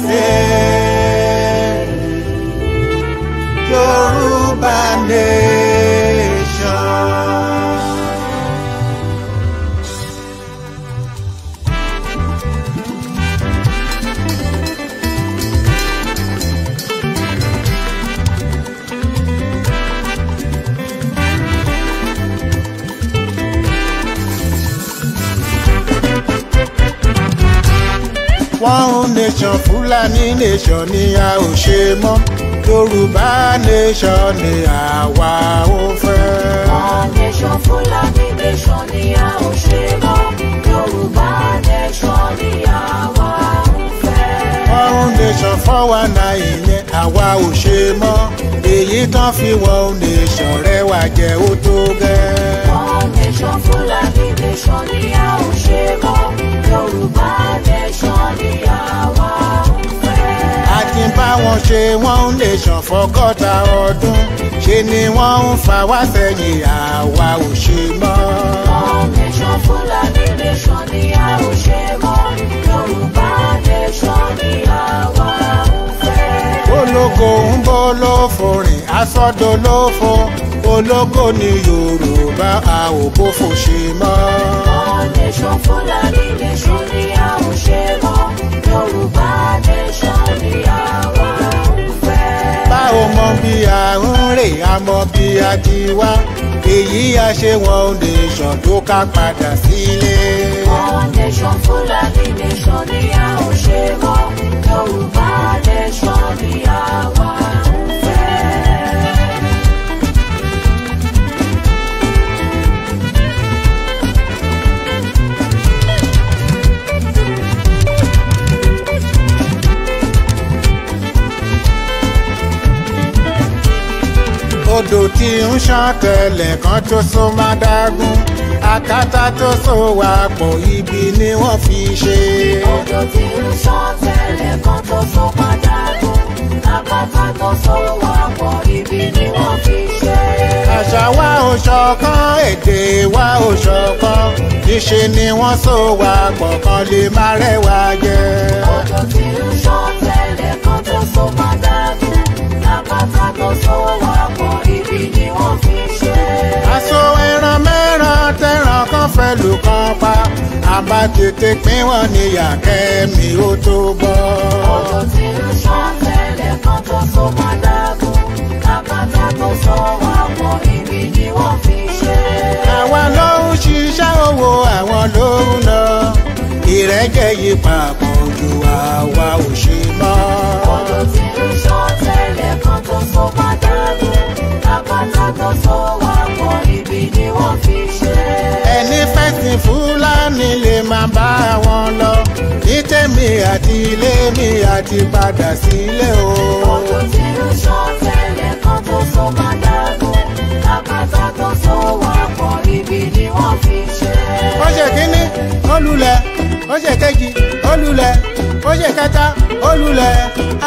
Say Yorùbá nation. One nation Fúlàní nation ni a ò ṣe mọ́, Yorùbá nation ni àwa ò fẹ́. One nation Fúlàní nation ni a ò ṣe mọ́, Yorùbá nation ni àwa ò fẹ́. One nation 419 yẹn àwa ò ṣe mọ́, èyí tán fi one nation rẹwà jẹ́ ó tó gẹ́. One nation Fúlàní nation ni a ò ṣe mọ́, Yorùbá nation ni àwa ò fẹ́. A ti bá wọn ṣe one nation fọ́gọ́ta ọdún, ṣe ni wọ́n ń fa wá sẹ́yìn, àwa ò ṣe mọ́. One nation Fúlàní nation ni a ò ṣe mọ́, Yorùbá nation ni àwa ò fẹ́. Ológo ń bọ́ lófo rìn, aṣọ́dọ̀ lófo, ológo ni Yorùbá, a ò bófo ṣe mọ́. One nation Fúlàní nation ni a ò ṣe mọ́, Yorùbá nation ni àwa ò fẹ́. Bá o mọ bí a ń rè, a mọ bí a ti wá, èyí a ṣe one nation tó ká padà sílé. One nation Fúlàní nation ni a ò ṣe mọ́, Yorùbá nation ni àwa ò fẹ́. Odò tí ń ṣàn tẹ́lẹ̀ kan tó so má dágún, àkàtà tó so wà pọ̀ ibi ni wọ́n fi ṣe. Odò tí ń ṣàn tẹ́lẹ̀ kan tó so má dágún, àkàtà tó so wà pọ̀ ibi ni wọ́n fi ṣe. Àṣà wa ò ṣọ̀kan, èdè wa ò ṣọ̀kan, níṣe ni wọ́n so wà pọ̀ kan lè má rẹwà jẹ. Odò tí ń ṣàn tẹ́lẹ̀ kan tó so má dágún, àkàtà tó so wà pọ̀ ibi ni wọ́n fi ṣe. Aṣọ ẹran mẹ́ran tẹ̀ràn kan fẹ́ lù kan pa, àbá tètè pín wọn níyà kẹ́mi ó tó bọ́. Odò tí ń ṣàn tẹ́lẹ̀ kan tó so má dágún, àkàtà tó so wà pọ̀ ibi ni wọ́n fi ṣe. Àwa ló ń ṣiṣẹ́ owó, àwọn ló ń lọ, ìrẹ́jẹ yìí papọ̀ ju àwa ò ṣe mọ́. Odò tí ń ṣàn tẹ́lẹ̀ kan tó so má dágún, àkàtà tó so wà pọ̀ ibi ni wọ́n fi ṣe. Ẹni fẹ̀sìn Fúlàní lè máa bá wọn lọ, ní tèmi àti ilé mi àti padà sílé o. Odò tí ń ṣàn tẹ́lẹ̀ kan tó so má dágún, àkàtà tó so wà pọ̀ ibi ni wọ́n fi ṣe. Ó ṣe kínní, ó lulẹ̀, ó ṣe kejì, ó lulẹ̀, ó ṣe kẹta, ó lulẹ̀.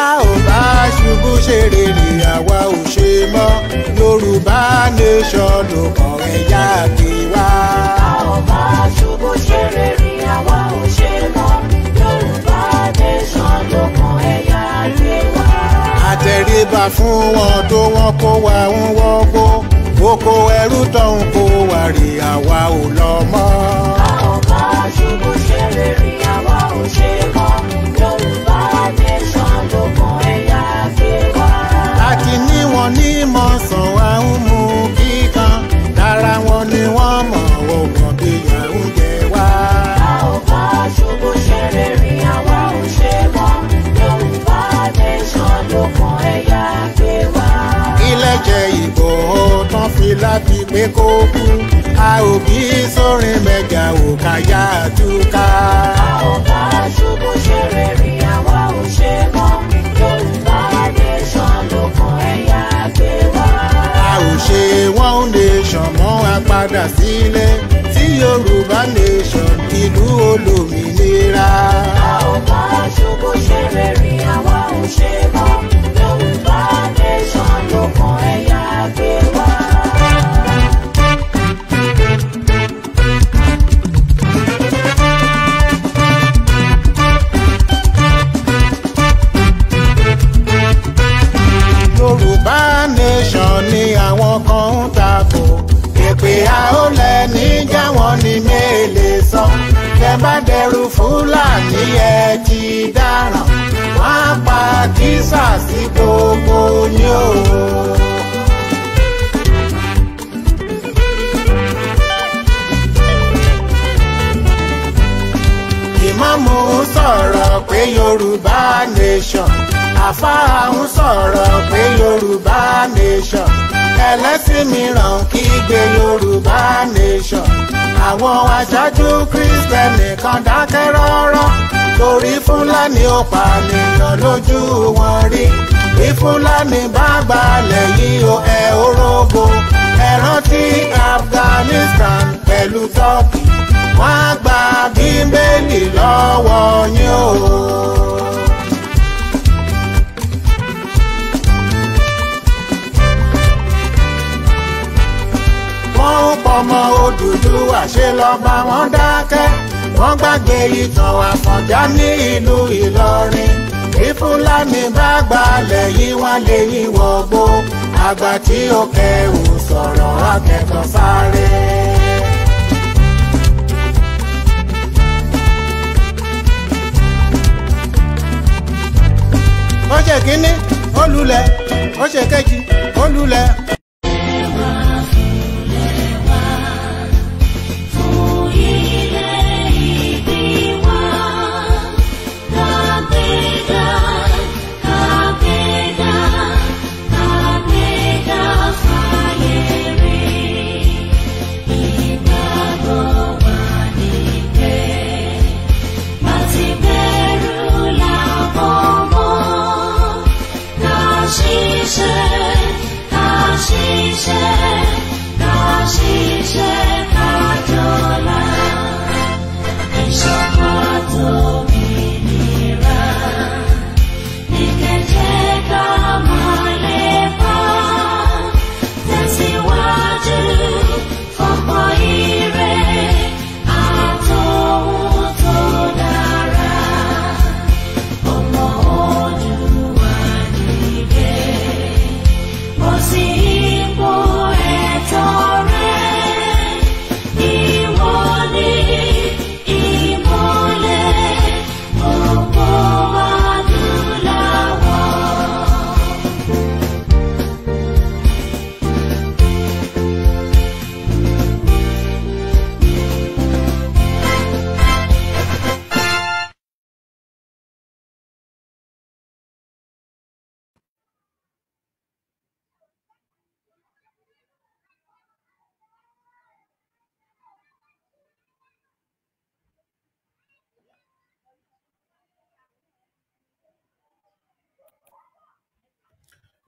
A ò bá ṣubú ṣe rere, àwa ò ṣe mọ́, Yorùbá nation ló kàn ẹ̀yà gbé wá. A ò bá ṣubú ṣe rere, àwa ò ṣe mọ́, Yorùbá nation ló kàn ẹ̀yà gbé wá. Àtẹríba fún wọn tó wọn kó wa ń wọ́gbó, oko ẹrú tó ń kó wa rè, àwa ò lọ mọ́. A ò bá ṣubú ṣe rere, àwa ò ṣe mọ́, Yorùbá nation ló kàn ẹ̀yà gbé wá. Àti ní wọn ní mọ̀sán wa ń mú kíkan, lára wọn ni wọ́n mọ̀ ọ̀gbọ̀n bí ìyà ń jẹ wá. A ò bá ṣubú ṣe rere, àwa ò ṣe mọ́, Yorùbá nation ló kàn ẹ̀yà gbé wá. Ilẹ̀ jẹ́ Ìgbòho tán fi láti pé kó kú, a ò bí sórin mẹ́jà ò káyà túká. A ò bá ṣubú ṣe rere, àwa ò ṣe mọ́, Yorùbá nation ló kàn ẹ̀yà gbé wá. A ò ṣe one nation mọ́, a padà sílé sí Yorùbá nation ìlú olómìnira. A ò bá ṣubú ṣe rere, àwa ò ṣe mọ́, Yorùbá nation ló kàn ẹ̀yà gbé wá. bá dẹrù Fúlàní ẹ ti dáràn, wọ́n á pa kísà sí gbogbo yín o. Ìmáàmù ń sọ̀rọ̀ pé Yorùbá nation, àfáà ń sọ̀rọ̀ pé Yorùbá nation, ẹlẹ́sìn mìíràn kígbe Yorùbá nation. Àwọn aṣáájú Kristẹni kan dákẹ́ rọ́rọ́ torí Fúlàní ó pànìyàn lójú wọn rí. Bí Fúlàní bá gbalẹ̀ yìí ó ẹ orógo, ẹ rántí Afghanistan pẹ̀lú Turkey, wọ́n á gba Bíbélì lọ́wọ́ yín o. Wọ́n ń pọmọ Odùduwà ṣe lọ́ba wọn dákẹ́, wọ́n gbàgbé ìtàn Àfọ̀njá ní ìlú Ìlọrin. Bí Fúlàní bá gbalẹ̀ yìí wọ́n lè yín wọgbó, àgbà tí ó kẹwù sọ̀rọ̀ akẹ́kọ̀ọ́ sáré. Ó ṣe kínní, ó lulẹ̀, ó ṣe kejì, ó lulẹ̀.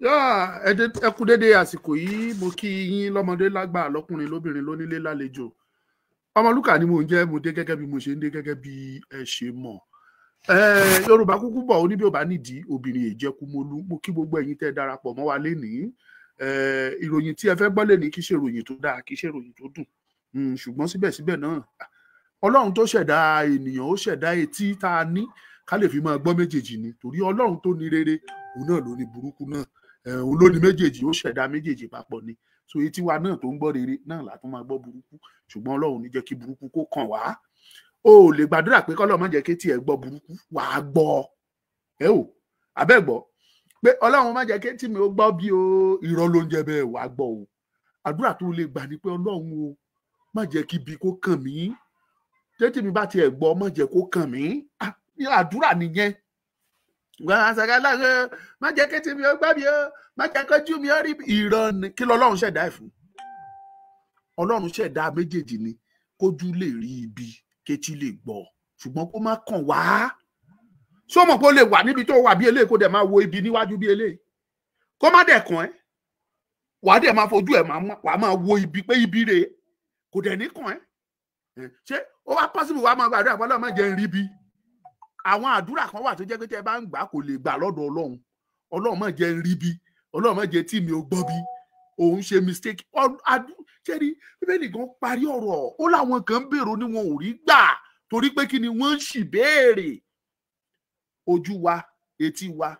Ẹ kú dédé àsìkò yìí, mo kí yín lọ́mọdé lágbà, lọ́kùnrin lóbìnrin, lónílé lálejò. Ọmọlúkà ni mò ń jẹ́, mo dé gẹ́gẹ́ bí mo ṣe ń dé, gẹ́gẹ́ bí ẹ ṣe mọ̀. Yorùbá kúkú bọ̀, ó ní bí ó bá nídìí obìnrin èjẹkúmólú. Mo kí gbogbo ẹ̀yin tẹ́ darapọ̀ mọ́ wa lénìí. Ìròyìn tí ẹ fẹ́ gbọ́ lénìí kì í ṣe ìròyìn tó dáa, kì í ṣe ìròyìn tó dùn, ṣùgbọ́n síbẹ̀síbẹ̀ náà Ọlọ́run tó ṣẹ̀dá ènìyàn, ó ṣẹ̀dá etí tá a ní ká lè fi máa gbọ́ méjèèjì ni, torí Ọlọ́run tó ní rere òun náà ló ní burúkú náà, òun ló ní méjèèjì, ó ṣẹ̀dá méjèèjì papọ̀ ni. So etí wa náà tó ń gbọ́ rere náà là tún máa gbọ́ burúkú, ṣùgbọ́n Ọlọ́run ní jẹ́ kí burúkú kó kàn wá. O ò lè gbàdúrà pé kọ́lọ́run má jẹ́ kí etí ẹ̀ gbọ́ burúkú, wà á gbọ́ ẹ o, àbẹ́ gbọ́ pé Ọlọ́run má jẹ́ kí etí mi ó gbọ́ bí o, irọ́ ló ń jẹ́ bẹ́ẹ̀, wà á gbọ́ o. Àdúrà tó lè gbà ni pé Ọlọ́run o má jẹ́ kí ibi kó kàn mí, tètè mi bá tiẹ̀ gbọ́ má jẹ́ kó kàn mí, àdúrà nìyẹn. Má jẹ́ kí tèmi ó gbá mi ó, má jẹ́ kójú mi ó rí ìran ni. Kí lọ́lọ́run ṣẹ̀dá ẹ̀ fún? Ọlọ́run ṣẹ̀dá méjèèjì ni, kójú lè rí ibi, kétí lè gbọ́, ṣùgbọ́n kó má kàn wá. Ṣé o mọ̀ pé ó lè wà níbi tó wà bí eléyìí, kó dẹ̀ máa wo ibi níwájú bí eléyìí, kó má dẹ̀ kàn ẹ́, wàá dẹ̀ máa fojú ẹ̀ wàá máa wo ibi pé ibi rèé, kò dẹ̀ ní kàn ẹ́. Ṣé ó wá pọ́sibù wàá máa gbàdúrà pé Ọlọ́run má jẹ́ n rí bí? Àwọn àdúrà kan wà tó jẹ́ pé tẹ́ ẹ bá ń gbà kò lè gbà lọ́dọ̀ Ọlọ́run. Ọlọ́run má jẹ́ n rí bí, Ọlọ́run má jẹ́ tí mi ò gbọ́ bí, òun ṣe mistake. Ṣé rí Bíbélì gan parí ọ̀rọ̀, ó láwọn kan ń bèrò ni wọn ò rí gbà torí pé kí ni wọ́n ń ṣì béèrè. Ojú wa, etí wa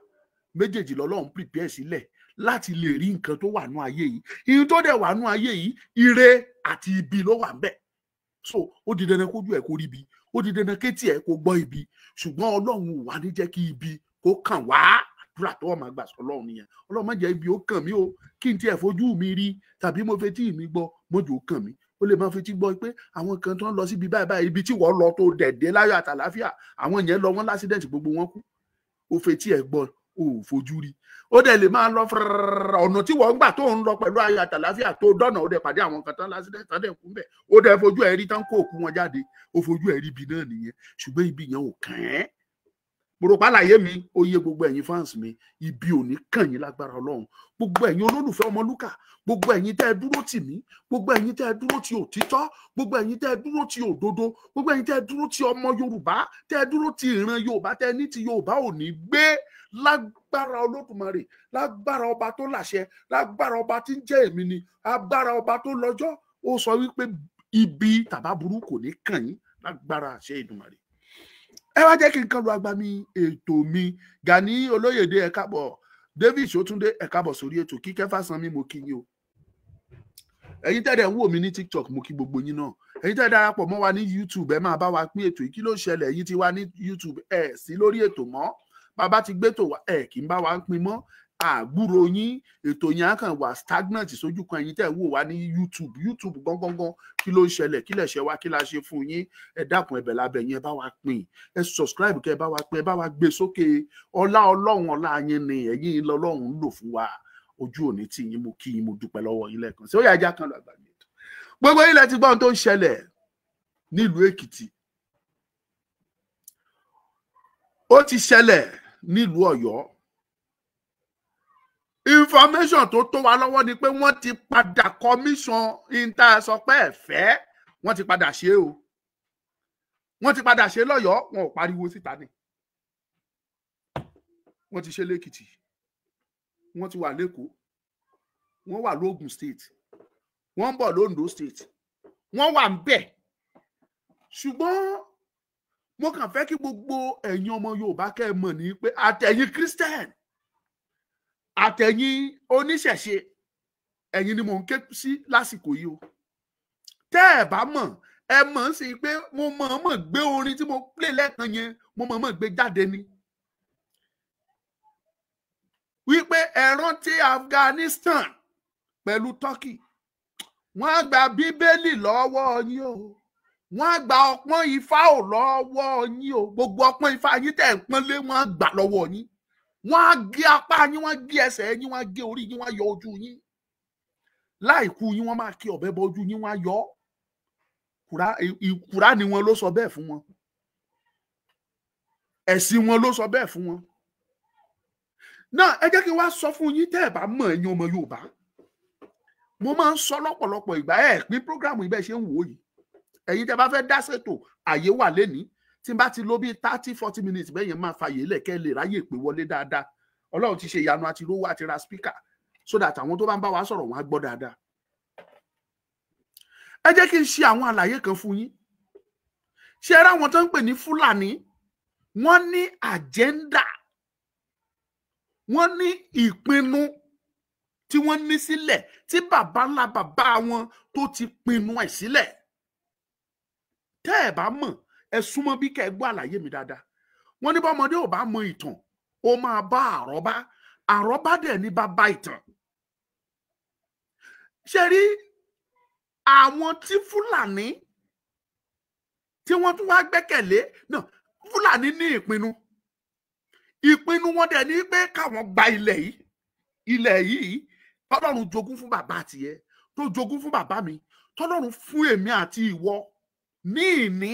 méjèèjì lọ́lọ́run prepare sílẹ̀ láti lè rí nǹkan tó wà nú ayé yìí. Ìyẹn tó dẹ̀ wà nú ayé yìí, ire àti ibi ló wà ńbẹ̀. So ó di dandan kójú ẹ̀ kó rí bi, Ó di dandan kétí ẹ kó gbọ́ ibi, ṣùgbọ́n Ọlọ́run ò wá ní jẹ́ kí ibi kó kàn wá. Àdúrà tó wà máa gbà sọ Ọlọ́run nìyẹn. Ọlọ́run má jẹ́ ibi ó kàn mí o, kí n tiẹ̀ fojú mi rí tàbí mo fetí mi gbọ́, mọ́jọ́ ó kàn mí. Ó lè máa fetí gbọ́ pé àwọn kan tó ń lọ síbi báyìí báyìí, ibi tí wọ́n lọ tó dẹ̀dẹ̀ láyọ̀ àtàláfíà, àwọn yẹn lọ wọ́n lásídẹ̀ǹtì, gbogbo wọn kú. Ó fetí ẹ̀ gbọ́, ó fojú rí. Ó dẹ̀ lè máa lọ fúrúrúrú ọ̀nà tí wọ́n ń gbà tó ń lọ pẹ̀lú ayọ̀ àtàláfíà tó dọ̀nà, ó dẹ̀ pàdé àwọn kan tán lásídẹ̀ǹtì tán dẹ̀ kú bẹ̀. Ó dẹ̀ fojú ẹ̀ rí tán kó òkú wọn jáde. Ó fojú ẹ̀ rí ibi náà nìyẹn, ṣùgbọ́n ibi yẹn ò kàn ẹ́. Mo rò pàlàyé mi ó yé gbogbo ẹ̀yin fans mi. Ibi ò ní kàn yín lágbára Ọlọ́run. Gbogbo ẹ̀yin olólùfẹ́ Ọmọlúkà, gbogbo ẹ̀yin tẹ́ ẹ dúró tì mí, gbogbo ẹ̀yin tẹ́ ẹ dúró ti òtítọ́, gbogbo ẹ̀yin tẹ́ ẹ dúró ti òdodo, gbogbo ẹ̀yin tẹ́ ẹ dúró ti ọmọ Yorùbá, tẹ́ ẹ dúró ti ìran Yorùbá, tẹ́ ẹ ní ti Yorùbá ò ní gbé lágbára Olódùmarè, lágbára ọba tó láṣẹ, lágbára ọba tí ń jẹ́ èmi ni, agbára ọba tó lọ́jọ́. Ó sọ wípé ibi tàbá burú kò ní kàn yín lágbára àṣẹ Èdùmàrè. Ẹ wá jẹ́ kí n kàn lu agbami ètò mi. Gani Olóyèdè, ẹ káàbọ̀. David Sotunde, ẹ káàbọ̀ sórí ètò. Kíkẹ́ Fásánmi, mo kí yín o. Ẹ̀yin tẹ́ dẹ̀ ń wò mí ní TikTok, mo kí gbogbo yín náà. Ẹ̀yin tẹ́ darapọ̀ mọ́ wa ní YouTube, ẹ máa bá wa pín ètò yìí. Kí ló ṣẹlẹ̀? Ẹ̀yin tí wá ní YouTube, ẹ sí lórí ètò mọ́. Bàbá ti gbé tò wá, ẹ kì í bá wa ń pín mọ́, àgbúrò yín. Ètò yẹn á kàn wà stagnant sójú kan. Ẹ̀yin tẹ́ wò wá ní YouTube, YouTube gangan, kí ló ń ṣẹlẹ̀? Kí lẹ ṣe wá? Kí la ṣe fún yín? Ẹ dákun, ẹ̀bẹ̀ lábẹ́ yín, ẹ bá wa pín, ẹ subscribe, kẹ́ ẹ bá wa pín, ẹ bá wa gbé sókè. Ọlá Ọlọ́run, ọlá yín ni, ẹ̀yin lọ́lọ́run ń lò fún wa. Ojú òní tí yín, mo kí yín, mo dúpẹ́ lọ́wọ́ yín lẹ́ẹ̀kan sí. Ó yá, ẹja kan lọ àgbàgbé. Gbogbo ilẹ̀ ti gbọ́ ohun tó ń ṣẹlẹ̀ nílùú Èkìtì, ó ti ṣẹlẹ̀ nílùú Ọ̀yọ́. Information tó tó wa lọ́wọ́ ni pé wọ́n ti padà commission inter sọ pé ẹ fẹ́, wọ́n ti padà ṣe o, wọ́n ti padà ṣe lọ́yọ̀ọ́, wọn ò pariwo síta ni. Wọ́n ti ṣe lẹ́kìtì, wọ́n ti wà lẹ́kọ̀ọ́, wọ́n wà lógùn State, wọ́n ń bọ̀ lóńdó State, wọ́n wà ń bẹ̀. Ṣùgbọ́n mo kàn fẹ́ kí gbogbo ẹ̀yin ọmọ Yorùbá kẹ́ ẹ mọ̀ ní pé àtẹ̀yin Christian, àtẹ̀yin oníṣẹ̀ṣe, ẹ̀yin ni mò ń ké sí lásìkò yìí o. Tẹ́ ẹ̀ bá mọ̀, ẹ mọ̀ ń sí pé mo mọ̀-ọ́n-mọ̀ gbé orin tí mo play lẹ́ẹ̀kan yẹn, mo mọ̀-ọ́n-mọ̀ gbé jáde ni wípé ẹ rántí Afghanistan pẹ̀lú Turkey. Wọ́n á gba Bíbélì lọ́wọ́ yín o, wọ́n á gba ọpọ́n Ifá ò lọ́wọ́ yín o. Gbogbo ọpọ́n Ifá yín tẹ̀ ń pọ́nlé, wọ́n á gbà lọ́wọ́ yín. Wọ́n á gé apá yín, wọ́n á gé ẹsẹ̀ yín, wọ́n á gé orí yín, wọ́n á yọ ojú yín. Láìkú yín, wọ́n máa kí ọ̀bẹ bọ ojú yín, wọ́n á yọ ọ́. Ìkúrá ni wọn ló sọ bẹ́ẹ̀ fún wọn, ẹ̀sìn wọn ló sọ bẹ́ẹ̀ fún wọn náà. Ẹ jẹ́ kí n wá sọ fún yín, tẹ́ ẹ bá mọ̀, ẹ̀yin ọmọ Yorùbá, mo máa ń sọ lọ́pọ̀lọpọ̀ ìgbà, ẹ̀ pín program ibẹ̀ ṣe ń wò yìí. Ẹ̀yin tẹ́ bá fẹ́ dá ṣètò, àyè wà lénìí. Tí n bá ti lò bí 30-40 minutes bẹ́ẹ̀ yẹn, máa fàyè lẹ̀ kẹ́ lè ráyè pé wọlé dáadáa. Ọlọ́run ti ṣe ìyanu, àti rówó àti ra speaker, so that àwọn tó bá ń bá wa sọ̀rọ̀, wọn á gbọ́ dáadáa. Ẹ jẹ́ kí n ṣe àwọn àlàyé kan fún yín. Ṣé ẹ ráwọn tó ń pè ní Fúlàní, wọ́n ní agenda, wọ́n ní ìpinnu tí wọ́n ní sílẹ̀, tí bàbá ńlá bàbá wọn tó ti pinnu ẹ̀ sílẹ̀. Tẹ́ ẹ̀ bá mọ̀, ẹ súnmọ́ bí kẹ́ ẹ gbọ́ àlàyé mi dáadáa. Wọ́n ní bọ́mọdé ò bá mọ ìtàn, ó máa bá àrọ́bá. Àrọ́bá dẹ̀ ní bàbá ìtàn. Ṣe rí àwọn tí Fúlàní tí wọ́n tún wá gbẹ́kẹ̀lé náà, Fúlàní ní ìpinnu. Ìpinnu wọn dẹ̀ ní pé káwọn gba ilẹ̀ yìí, ilẹ̀ yìí tọ́lọ́run jogún fún bàbá tiẹ̀, tó jogún fún bàbá mi, tọ́lọ́run fún èmi àti ìwọ ní ìní.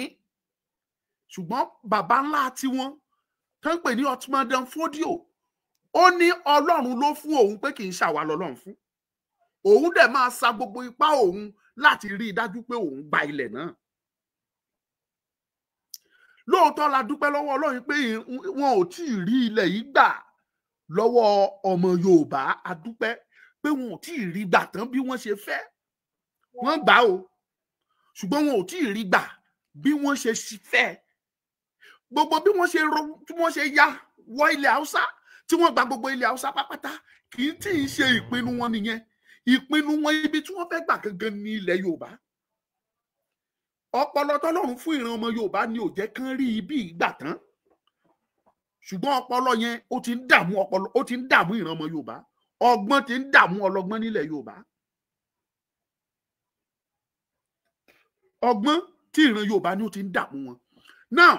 Ṣùgbọ́n bàbá ńlá tiwọn tó ń pè ní Ottoman Dan Fodio, ó ní Ọlọ́run ló fún òun, pé kì í ṣàwa lọ́lọ́run fún òun, dẹ̀ máa sa gbogbo ipá òun láti rí i dájú pé òun gba ilẹ̀ náà. Lóòótọ́ la dúpẹ́ lọ́wọ́ Ọlọ́run pé wọn ò tí ì rí ilẹ̀ yìí gbà lọ́wọ́ ọmọ Yorùbá. A dúpẹ́ pé wọn ò tí ì rí gbà tán bí wọ́n ṣe fẹ́. Wọ́n gbà o, ṣùgbọ́n wọn ò tí ì rí gbà bí wọ́n ṣe fẹ́. Gbogbo bí wọ́n ṣe ro, tí wọ́n ṣe ya wọ ilẹ̀ Haúsá, tí wọ́n gba gbogbo ilẹ̀ Haúsá pápátá, kì í tí ì ṣe ìpinnu wọn nìyẹn. Ìpinnu wọn, ibi tí wọ́n fẹ́ gbà gangan ní ilẹ̀ Yorùbá. Ọpọlọ tọ́lọ́run fún ìran ọmọ Yorùbá ni ò jẹ́ kán rí ibi ìgbà tán, ṣùgbọ́n ọpọlọ yẹn, ó ti ń dààmú ọpọlọ, ó ti ń dààmú ìran ọmọ Yorùbá. Ọgbọ́n ti ń dààmú ọlọ́gbọ́n nílẹ̀ Yorùbá. Ọgbọ́n tí ìran Yorùbá ni ó ti ń dààmú wọn. Now,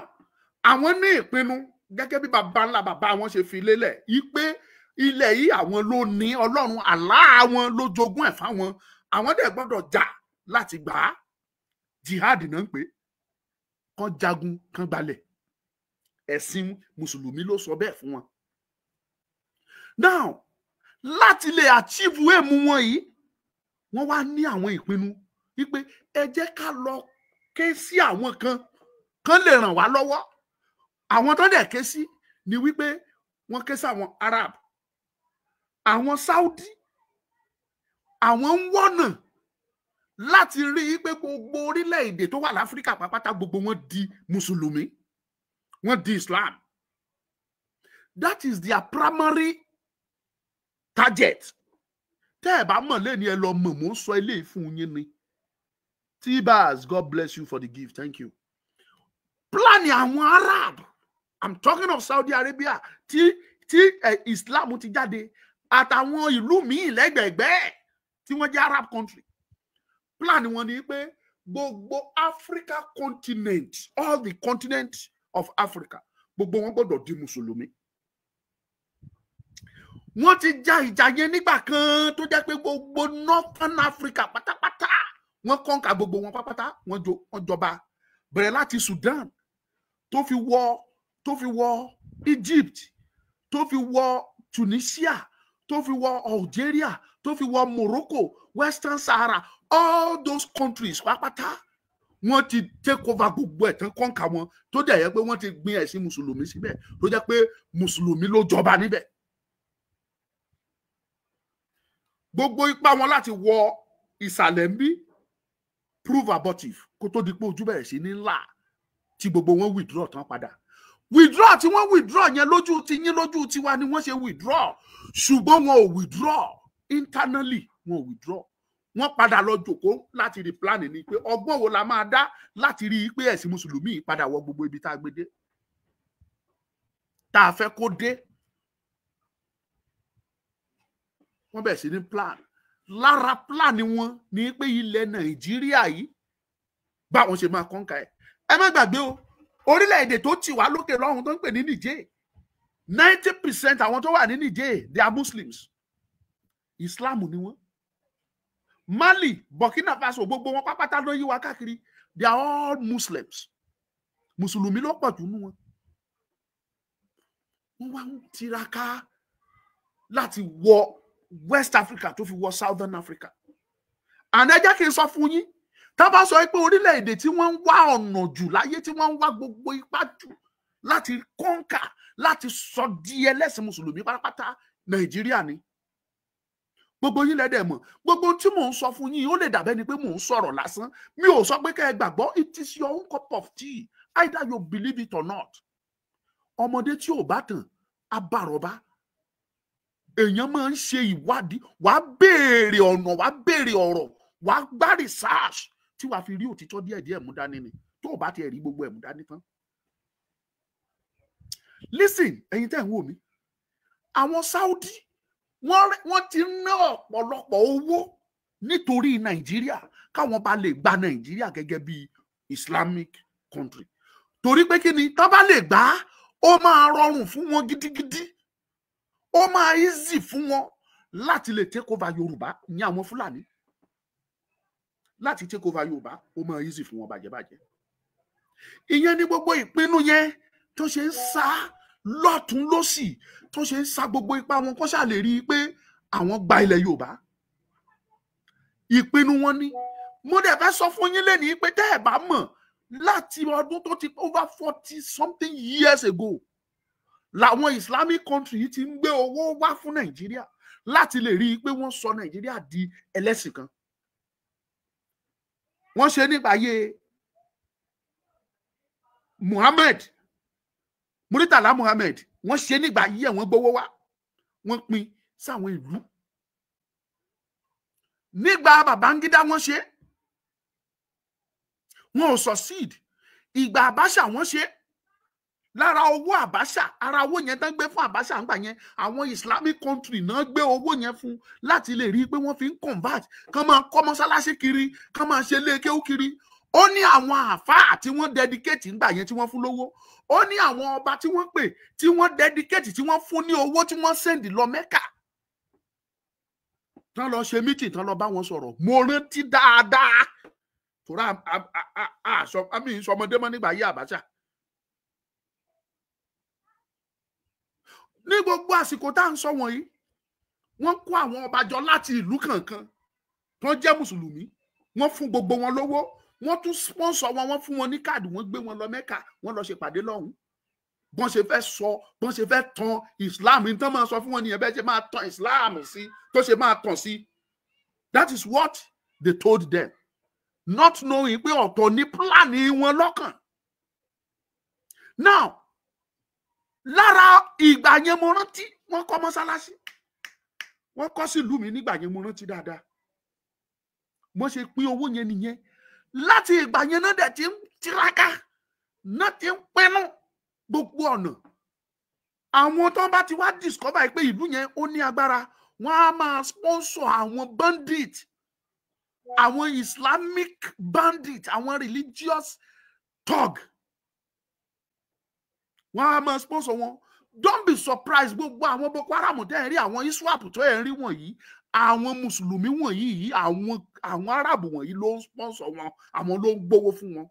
àwọn ní ìpinnu gẹ́gẹ́ bí baba ńlá bàbá wọn ṣe fi lélẹ̀ yí pé ilẹ̀ yìí àwọn ló ní, Ọlọ́run àlá àwọn ló jogún ẹ̀ fáwọn, àwọn dẹ̀ gbọ́dọ̀ jà láti gbà á. Jihad náà ń pè, kán jagun kán gbalẹ̀. Ẹ̀sìn mùsùlùmí ló sọ bẹ́ẹ̀ fún wọn. Now, láti lè achieve aim wọn yìí, wọ́n wá ní àwọn ìpinnu wípé ẹ jẹ́ ká lọ ké sí àwọn kan kan lè ràn wá lọ́wọ́. Àwọn tó dẹ̀ ké sí ni wípé wọ́n ké sí àwọn Arab, àwọn Saudi. Àwọn ń wọ́nà láti rí i pé gbogbo orílẹ̀-èdè tó wà láfíríkà pápátá, gbogbo wọn di mùsùlùmí, wọ́n di Islam. That is their primary target. Tẹ́ ẹ bá mọ̀ lẹ́ni, ẹ lọ mọ̀. Mò ń sọ eléyìí fún yín ni. T-Baz, God bless you for the gift, thank you. Plan àwọn Arab, I'm talking of Saudi Arabia tí Islam ti jáde, àtàwọn ìlú míì lẹ́gbẹ̀ẹ́gbẹ́ tí wọ́n jẹ́ Arab country, plan wọn ni pé gbogbo Africa continent, all the continent of Africa, gbogbo wọn gbọ́dọ̀ di mùsùlùmí. Wọ́n ti ja ìjà yẹn nígbà kan tó jẹ́ pé gbogbo Northern Africa pátápátá, wọ́n conquer gbogbo wọn pátápátá. Wọ́n jọba bẹ̀rẹ̀ láti Sudan tó fi wọ Egypt, tó fi wọ Tunisia, tó fi wọ Algeria, tó fi wọ Morocco, Western Sahara, all those countries pátápátá, wọ́n ti take over gbogbo ẹ̀ tán, conquer wọn, tó dẹ̀ yẹ pé wọ́n ti gbin ẹ̀sìn mùsùlùmí síbẹ̀, tó jẹ́ pé mùsùlùmí ló jọba níbẹ̀. Gbogbo ipá wọn láti wọ ìsàlẹ̀ ń bí prove abortive kó tó di pé ojú bẹ̀rẹ̀ sí ní ńlá tí gbogbo wọn withdraw tán padà. Withdraw tí wọ́n withdraw yẹn, lójú ti yín, lójú tiwa ni wọ́n ṣe withdraw, ṣùgbọ́n wọn ò withdraw internally, wọn ò withdraw. Wọ́n padà lọ jòkó láti rí plan ni pé ọgbọ́n wo la máa dá láti rí i pé ẹ̀sìn mùsùlùmí padà wọ gbogbo ibi tá a gbé dé, tá a fẹ́ kó dé. Wọ́n bẹ̀rẹ̀ sí ní plan. Lára plan wọn ni pé ilẹ̀ Nàìjíríà yìí, báwọn ṣe máa conquer ẹ̀. Ẹ má gbàgbé o, orílẹ̀-èdè tó tì wá lókè lọ́hùn tó ń pè ní Niger, 90% àwọn tó wà ní Niger, they are Muslims, Islam ni wọ́n. Mali, Burkina Faso, gbogbo wọn pápátá ló yí wa káàkiri, they are all Muslims. Mùsùlùmí ló pọ̀ jù nú wọn. Wọ́n wá ń tiraka láti wọ West Africa tó fi wọ Southern Africa. Àná, ẹ jẹ́ kí n sọ fún yín, tá bá sọ pé orílẹ̀-èdè tí wọ́n ń wá ọ̀nà jù láyé, tí wọ́n ń wá gbogbo ipá jù láti conquer, láti sọ di ẹlẹ́sìn mùsùlùmí pátápátá, Nàìjíríà ni. Gbogbo yín lẹ́dẹ̀ mọ̀. Gbogbo tí mò ń sọ fún yín, ó lè dàbẹ́ ni pé mò ń sọ̀rọ̀ lásán. Mi ò sọ pé kẹ́ ẹ gbàgbọ́. It is your own cup of tea either you believe it or not. Ọmọdé tí ò bá tàn á bá àrọ́bá. Èèyàn máa ń ṣe ìwádìí, wàá béèrè ọ̀nà, wàá béèrè ọ̀rọ̀, wàá gbá research tí wàá fi rí òtítọ́ díẹ̀díẹ̀ mú dání ni, tó o bá tiẹ̀ rí gbogbo ẹ̀ mú dání tán. Listen, ẹ̀yin tẹ́ ń wò mí, àwọn Saudi, wọ́n ti ná ọ̀pọ̀lọpọ̀ owó nítorí Nàìjíríà, káwọn bá lè gba Nàìjíríà gẹ́gẹ́ bí Islamic country. Torí pé kí ni? Tá bá lè gbà á, ó máa rọrùn fún wọn gidigidi, ó máa easy fún wọn láti lè take over Yorùbá ní àwọn Fúlàní. Láti take over Yorùbá, ó máa easy fún wọn bàjẹ́bàjẹ́. Ìyẹn ní gbogbo ìpinnu yẹn tó ṣe ń sá lọ́tún lọ́sì, tó ṣe ń sá gbogbo ipá wọn kó ṣáà lè rí i pé àwọn gba ilẹ̀ Yorùbá. Ìpinnu wọn ni. Mo dẹ̀ fẹ́ sọ fún yín lẹ́nìí pé tẹ́ ẹ̀ bá mọ̀, láti ọdún tó ti over 40 something years ago làwọn Islamic country yìí ti ń gbé owó wá fún Nàìjíríà láti lè rí i pé wọ́n sọ Nàìjíríà di ẹlẹ́sìn kan. Wọ́n ṣe nígbà ayé Muhammad, Muritala Muhammad. Wọ́n ṣe nígbà ayé ẹ̀, wọ́n gbowó wá, wọ́n pín sáwọn ìlú. Nígbà Babangida, wọ́n ṣe. Wọn ò succeed. Ìgbà Abacha wọ́n ṣe lára owó Abacha, ara owó yẹn tán gbé fún Abacha ńgbà yẹn, àwọn Islamic country náà gbé owó yẹn fún láti lè rí i pé wọ́n fi ń convert, kán máa kọ́ mọ́sálásí kiri, kán máa ṣe lékéwú kiri. Ó ní àwọn àáfàá tí wọ́n dedicate ńgbà yẹn tí wọ́n fún lówó. Ó ní àwọn ọba tí wọ́n pè, tí wọ́n dedicate, tí wọ́n fún ní owó, tí wọ́n send lọ Mẹ́kà, tán lọ ṣe meeting, tán lọ bá wọn sọ̀rọ̀. Mo rántí dáadáa tóra àmì ìsọmọdé mọ́ nígbà yí Abacha. Ní gbogbo àsìkò tá à ń sọ wọ̀nyí, wọ́n kó àwọn ọba jọ láti ìlú kankan tó jẹ́ mùsùlùmí, wọ́n fún gbogbo wọn lówó, wọ́n tún sponsor wọn, wọ́n fún wọn ní káàdì, wọ́n gbé wọn lọ Mẹ́kà, wọ́n lọ ṣèpàdé lọ́hùn. Bọ́n ṣe fẹ́ sọ, bọ́n ṣe fẹ́ tan Islam, ní tán máa sọ fún wọn nìyẹn, bẹ́ẹ̀ ṣe máa tan Islam sí, tó ṣe máa tàn sí. That is what they told them, not knowing pé ọ̀tọ̀ ní pílánì wọn lọ́kàn. Now, lára ìgbà yẹn mo rántí wọ́n kọ́ mọ́sálásí, wọ́n kọ́ sílùú mi nígbà yẹn, mo rántí dáadáa. Wọ́n ṣe pín owó yẹn nìyẹn. Láti ìgbà yẹn náà dẹ̀ ti ń tiraka, náà ti ń pinnu gbogbo ọ̀nà. Àwọn tó bá ti wá discover pé ìlú yẹn ó ní agbára, wọ́n á máa sponsor àwọn bandit, àwọn Islamic bandit, àwọn religious thug, wọ́n á máa sponsor wọn. Don't be surprised, gbogbo àwọn Boko Haram tẹ́ ẹ̀ rí, àwọn ISWAP tó ẹ̀ ń rí wọ̀nyí, àwọn mùsùlùmí wọ̀nyí yìí, àwọn Arab wọ̀nyí ló ń sponsor wọn, àwọn ló ń gbowó fún wọn.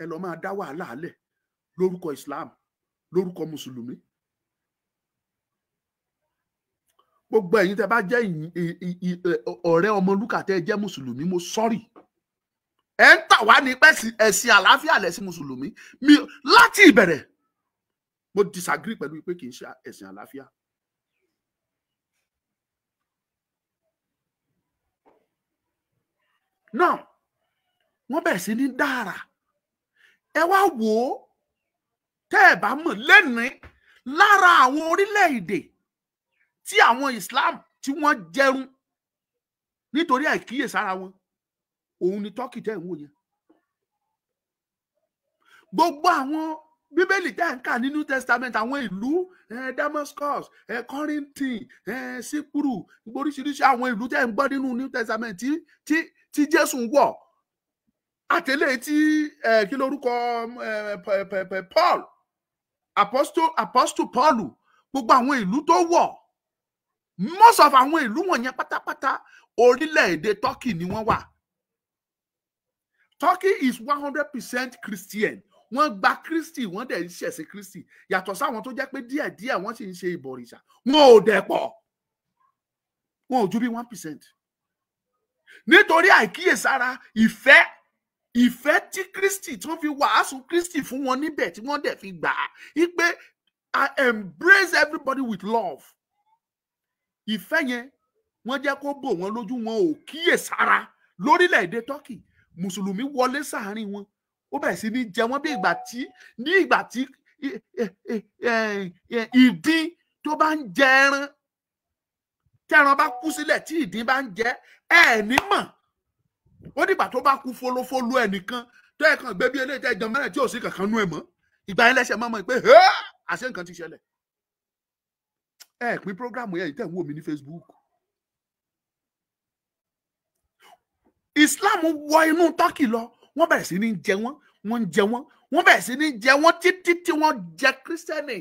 Ẹ lọ máa dá wàhálà lẹ̀ lórúkọ Islam, lórúkọ mùsùlùmí. Gbogbo ẹ̀yin tẹ́ bá jẹ́ ọ̀rẹ́ Ọmọlúkà tẹ́ jẹ́ mùsùlùmí, mo sọ́rì. Ẹ ń tà wá ní pẹ́ ẹ̀sìn àlàáfíà lẹ̀sìn mùsùlùmí. Mi láti ìbẹ̀rẹ̀ mo disagree pẹ̀lú pé kì í ṣe ẹ̀sìn àlàáfíà. Now, wọ́n bẹ̀rẹ̀ sí ní dára. Ẹ wá wò ó, tẹ́ ẹ bá mọ̀ lẹ́ni lára àwọn orílẹ̀-èdè tí àwọn Islam tí wọ́n jẹrun nítorí àìkíyèsára wọn, òun ni Turkey tẹ́ ń wò yẹn. Gbogbo àwọn Bíbélì tẹ́ ń kà ní New Testament, àwọn ìlú Damascus, Corinth, Sípúrù, oríṣiríṣi àwọn ìlú tẹ́ ń gbọ́ nínú New Testament tí Jésù ń wọ̀, àtẹlé tí kí lórúkọ Paul, Apostle Paul, gbogbo àwọn ìlú tó wọ̀, most of àwọn ìlú wọ̀nyẹn pátápátá orílẹ̀-èdè Turkey ni wọ́n wà. Turkey is 100% Christian. Wọ́n gba Kristi, wọ́n dẹ̀ ń ṣẹ̀sìn Kristi. Yàtọ̀ sáwọn tó jẹ́ pé díẹ̀díẹ̀ wọ́n sì ń ṣe ìbọ̀rìṣà. Wọn ò dẹ̀ pọ̀. Wọn ò ju bí 1%. Nítorí àìkíyèsára ìfẹ́ tí Kristi tí wọ́n fi wàásù Kristi fún wọn níbẹ̀ tí wọ́n dẹ̀ fi gbà á wípé I embrace everybody with love. Ìfẹ́ yẹn wọ́n jẹ́ kó bò wọ́n lójú, wọn ò kíyèsára lórílẹ̀‐èdè Turkey. Mùsùlùmí wọlé sáàárín wọn, ó bẹ̀rẹ̀ sí ní jẹ wọ́n bí ìgbà tí ìdin tó bá ń jẹ ẹran, tẹran bá kú sílẹ̀ tí ìdin bá ń jẹ ẹ ní mọ̀. Ó dìgbà tó bá kú folofolo ẹnìkan tó ẹ̀ kàn gbé bí eléyìí tẹ́ jẹun mẹ́rin tí ò sí kankan nú ẹ̀ mọ́, ìgbà yẹn lẹ́sẹ̀ mọ́ pé àṣẹ nǹkan ti ṣẹlẹ̀. Ẹ pín prógrámù yẹn tẹ̀ ń wò mí ní Facebook. Islam wọ inú Turkey lọ, wọ́n bẹ̀rẹ̀ sí ní jẹ wọ́n, wọ́n ń jẹ wọ́n, wọ́n bẹ̀rẹ̀ sí ní jẹ wọ́n títí tí wọ́n jẹ kírísítẹ́nì,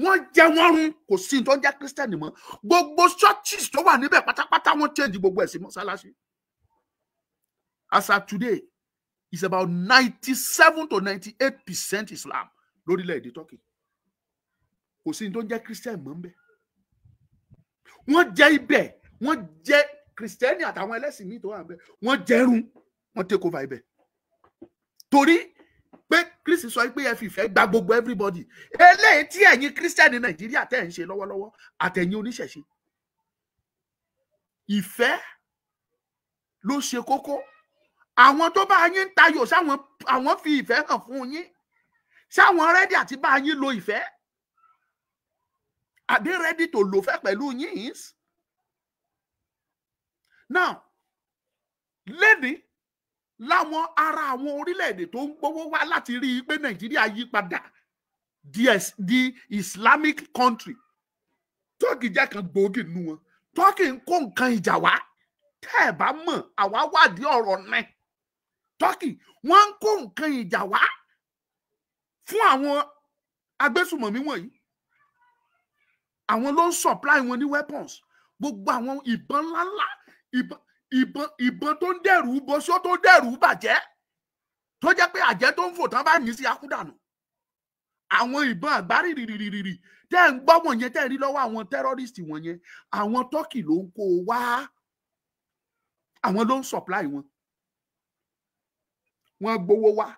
wọ́n jẹ wọ́n run, kò sí tó ń jẹ́ kírísítẹ́nì mọ́. Gbogbo churches tó wà níbẹ̀ pátápátá wọ́n change gbogbo ẹ̀ sí mọ́sálásí. As at today, it's about 97 to 98% Islam lórílẹ̀‐èdè Turkey. Kò sí tó ń jẹ́ kírísítẹ́nì mọ́ ńbẹ̀. Wọ́n jẹ ibẹ̀, wọ́n jẹ kírísítẹ́nì àtàwọn ẹlẹ́sìn míì tó wà ńbẹ̀, wọ́n jẹrun, wọ́n take over ibẹ̀. Torí pé Kristi sọ pé ẹ fi ìfẹ́ gba gbogbo everybody. Eléyìí tí ẹ̀yin kírísítẹ́nì Nàìjíríà tẹ́ ń ṣe lọ́wọ́lọ́wọ́ àtẹ̀yin oníṣẹ̀ṣe. Ìfẹ́ ló ṣe kókó. Àwọn tó bá yín ń tayò sáwọn àwọn fi ìfẹ́ hàn fún yín. Sáwọn rẹ́dí àti bá yín lo ìfẹ́. Are they ready to lo fẹ́ pẹ̀lú yín? Now, lẹ́ni Láwọn ara àwọn orílẹ̀-èdè tó ń gbowó wá láti rí i pé Nàìjíríà yí padà di Islamic country, Turkey jẹ́ kan gbòógì nínú wọn. Turkey ń kó nǹkan ìjà wá. Tẹ́ ẹ̀ bá mọ̀, àwa wádìí ọ̀rọ̀ náà. Turkey, wọ́n ń kó nǹkan ìjà wá fún àwọn agbésùmọ̀mí wọ̀nyí. Àwọn ló ń supply wọn ní weapons, gbogbo àwọn ìbọn ńláńlá, ìbọn ìbọn ìbọn tó ń dẹ̀rù bọṣọ, tó ń dẹ̀rù bàjẹ́, tó jẹ́ pé àjẹ́ tó ń fò tán bá yín sí akúdànù. Àwọn ìbọn àgbárí rìrìrìrì tẹ́ ń gbọ́ wọ̀nyẹn, tẹ́ ń rí lọ́wọ́ àwọn terrorist wọ̀nyẹn, àwọn Turkey ló ń kó o wá, àwọn ló ń supply wọn. Wọ́n gbowó wá,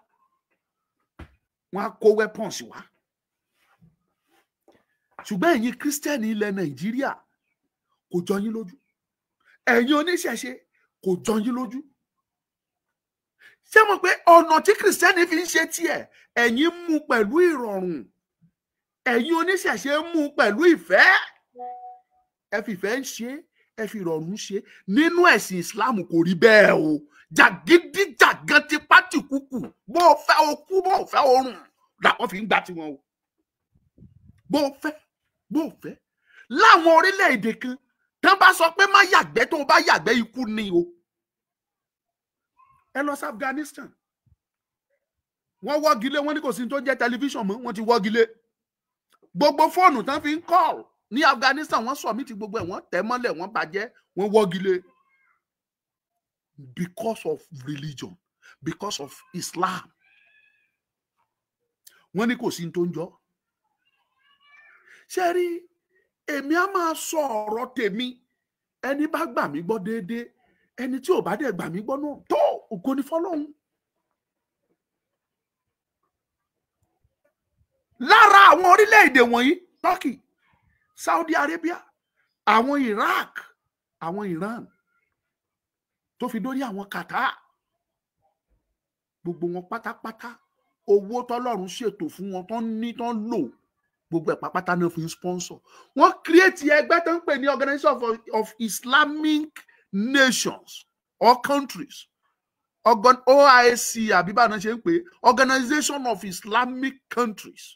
wọ́n á kó weapons wá. Ṣùgbọ́n ẹ̀yin Christian ilẹ̀ Nàìjíríà, kò jọ yín lójú. Ẹ̀yin oníṣẹ̀ṣe, kò jọ yín lójú. Ṣé mo pé ọ̀nà tí Christian fi ń ṣe tiẹ̀, ẹ̀yin mú pẹ̀lú ìrọ̀rùn, ẹ̀yin oníṣẹ̀ṣe mú pẹ̀lú ìfẹ́. Ẹ fi ìfẹ́ ń ṣe, ẹ fi ìrọ̀rùn ṣe. Nínú ẹ̀sìn Islam, kò rí bẹ́ẹ̀ o. Jàgídíjàgan, tipátìkúkù, bó o fẹ́ o kú, bó o fẹ́ o rùn làwọn fi ń gbà tiwọn o. Bó o fẹ́, bó o fẹ́. Láwọn orílẹ̀-èdè kan, tán bá sọ pé má yàgbẹ́, tó o bá yàgbẹ́, ikú ni o. Ẹ lọ sí Afghanistan, wọ́n wọ́gi lé, wọ́n ní kò sí tó jẹ́ tẹlifíṣàn mọ́. Wọ́n ti wọ́gi lé gbogbo fóònù tán fi ń call ní Afghanistan. Wọ́n submit gbogbo ẹ̀, wọ́n tẹ̀ mọ́lẹ̀, wọ́n bàjẹ́, wọ́n wọ́gi lé because of religion, because of Islam. Wọ́n ní kò sí tó ń jọ. Ṣé rí, èmi á máa sọ ọ̀rọ̀ tèmi. Ẹni bá gbà mí gbọ́ déédéé, ẹni tí ò bá dẹ̀ gbà mí gbọ́ náà tó, ògo ni fọ́lọ́hun. Lára àwọn orílẹ̀-èdè wọ̀nyí, Turkey, Saudi Arabia, àwọn Iraq, àwọn Iran, tó fi dórí àwọn Qatar, gbogbo wọn pátápátá, owó tọ́lọ́run ṣètò fún wọn, tó ń ní, tó ń lò, gbogbo ẹ̀ pápátá náà fi ń sponsor. Wọ́n create ẹgbẹ́ tó ń pè ní Organization of Islamic Nations or Countries, OIC, àbí báwọn náà ṣe ń pè, Organization of Islamic Countries.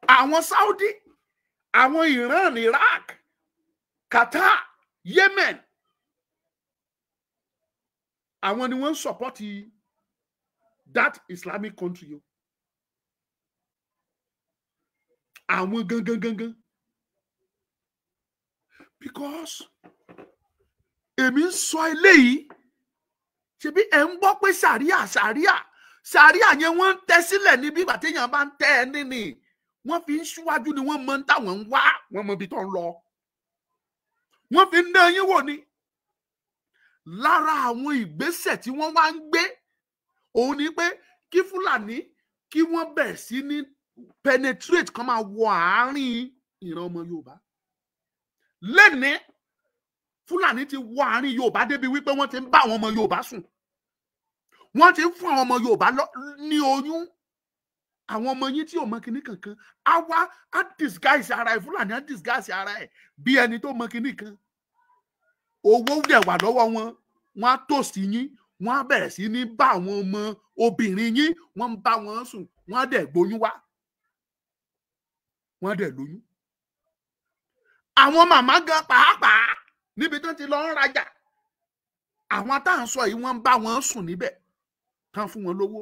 Àwọn Saudi, àwọn Iran, Iraq, Qatar, Yemen, àwọn ni wọ́n ń support that Islamic country o. Àwọn gangan gangan, because èmi ń sọ eléyìí, ṣebí ẹ̀ ń gbọ́ pé sàríà, sàríà, sàríà yẹn, wọ́n ń tẹ́ sílẹ̀ ní bí ìgbà téèyàn bá ń tẹ́ ẹ níní. Wọ́n fi ń ṣíwájú ni. Wọ́n mọ táwọn ń wá, wọ́n mọ ibi tó ń lọ. Wọ́n fi ń dán yín wò ni. Lára àwọn ìgbésẹ̀ tí wọ́n wá ń gbé òun ni pé kí Fúlàní, kí wọ́n bẹ̀rẹ̀ sí ní penetrate, kan máa wọ àárín ìran ọmọ Yorùbá. Lẹ́ni Fúlàní ti wọ àárín Yorùbá débi wípé wọ́n ti ń bá àwọn ọmọ Yorùbá sùn, wọ́n ti ń fún àwọn ọmọ Yorùbá ní oyún. Àwọn ọmọ yín tí ò mọ kinní kankan, á wá, á disguise ara ẹ̀. Fúlàní á disguise ara ẹ̀ bí ẹni tó mọ kinní kan. Owó dẹ̀ wà lọ́wọ́ wọn. Wọ́n á tòsí yín, wọ́n á bẹ̀rẹ̀ sí ní bá àwọn ọmọ obìnrin yín, wọ́n ń bá wọn sùn, wọ́n á dẹ̀ gbóyún wá, wọ́n á dẹ̀ lóyún. Àwọn màmá gan pàápàá, níbi tó ti lọ ń rajà, àwọn tá à ń sọ yìí, wọ́n ń bá wọn sùn níbẹ̀, tán fún wọn lówó,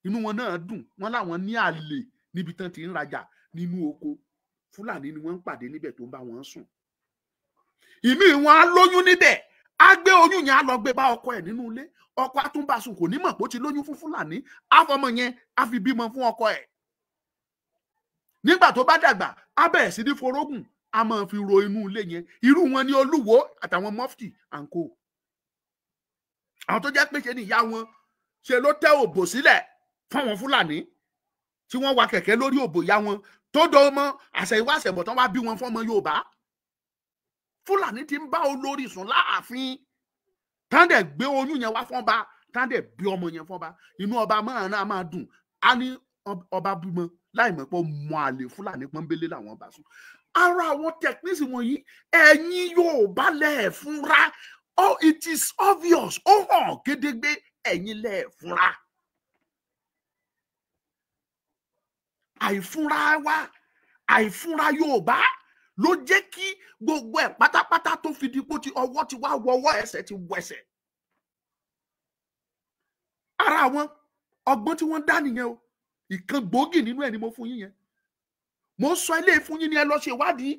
inú wọn náà dùn. Wọ́n láwọn ní àlè níbi tán ti ń rajà nínú oko. Fúlàní ni wọ́n ń pàdé níbẹ̀ tó ń bá wọn sùn. Ìmí wọn á lóyún níbẹ̀, á gbé oyún yẹn, á lọ gbé bá ọkọ ẹ̀ nínú ilé. Ọkọ á tún bá sùn, kò ní mọ̀ pé ó ti lóyún fún Fúlàní. Á fọmọ yẹn, á fi bímọ fún ọkọ ẹ̀. Nígbà tó bá dàgbà, á bẹ̀rẹ̀ sí ní forógùn, á máa fi ro inú ilé yẹn. Irú wọn ní olúwo àtàwọn mọ́fìtì and co, àwọn tó jẹ́ pé ṣe ni ìyá wọn ṣe ló tẹ́ òbò sílẹ̀ fáwọn Fúlàní, tí wọ́n wa kẹ̀kẹ́ lórí òbò ìyá wọn, tó dọ́ ọmọ àṣẹ̀yìnwá àṣẹ̀bọ̀ tán wá bí wọn fọ́mọ Yorùbá. Fúlàní ti ń bá olórí sùn láàfin, tán dẹ̀ gbé oyún yẹn wá fọ́nba, tán dẹ̀ bí ọmọ yẹn fọ́nba. Inú ọba máa náà máa dùn, á ní ọba bímọ, láì mọ̀ pé ọmọ àlè Fúlàní pọ́nbélé làwọn bá sùn. Ara àwọn techniques wọ̀nyí, ẹ̀yin Yorùbá lẹ̀ fúnra. Oh, it is obvious. Ó hàn gédégbé ẹ̀yin lẹ fúnra. Àìfúnra wa, àìfúnra Yorùbá ló jẹ́ kí gbogbo ẹ̀ pátápátá tó fi di pé ọwọ́ ti wá wọwọ́, ẹsẹ̀ ti wẹsẹ̀. Ara àwọn ọgbọ́n tí wọ́n dá nìyẹn o. Ìkan gbòógì nínú ẹ̀ ni mo fún yín yẹn. Mo sọ ilé fún yín ni ẹ lọ ṣe ìwádìí,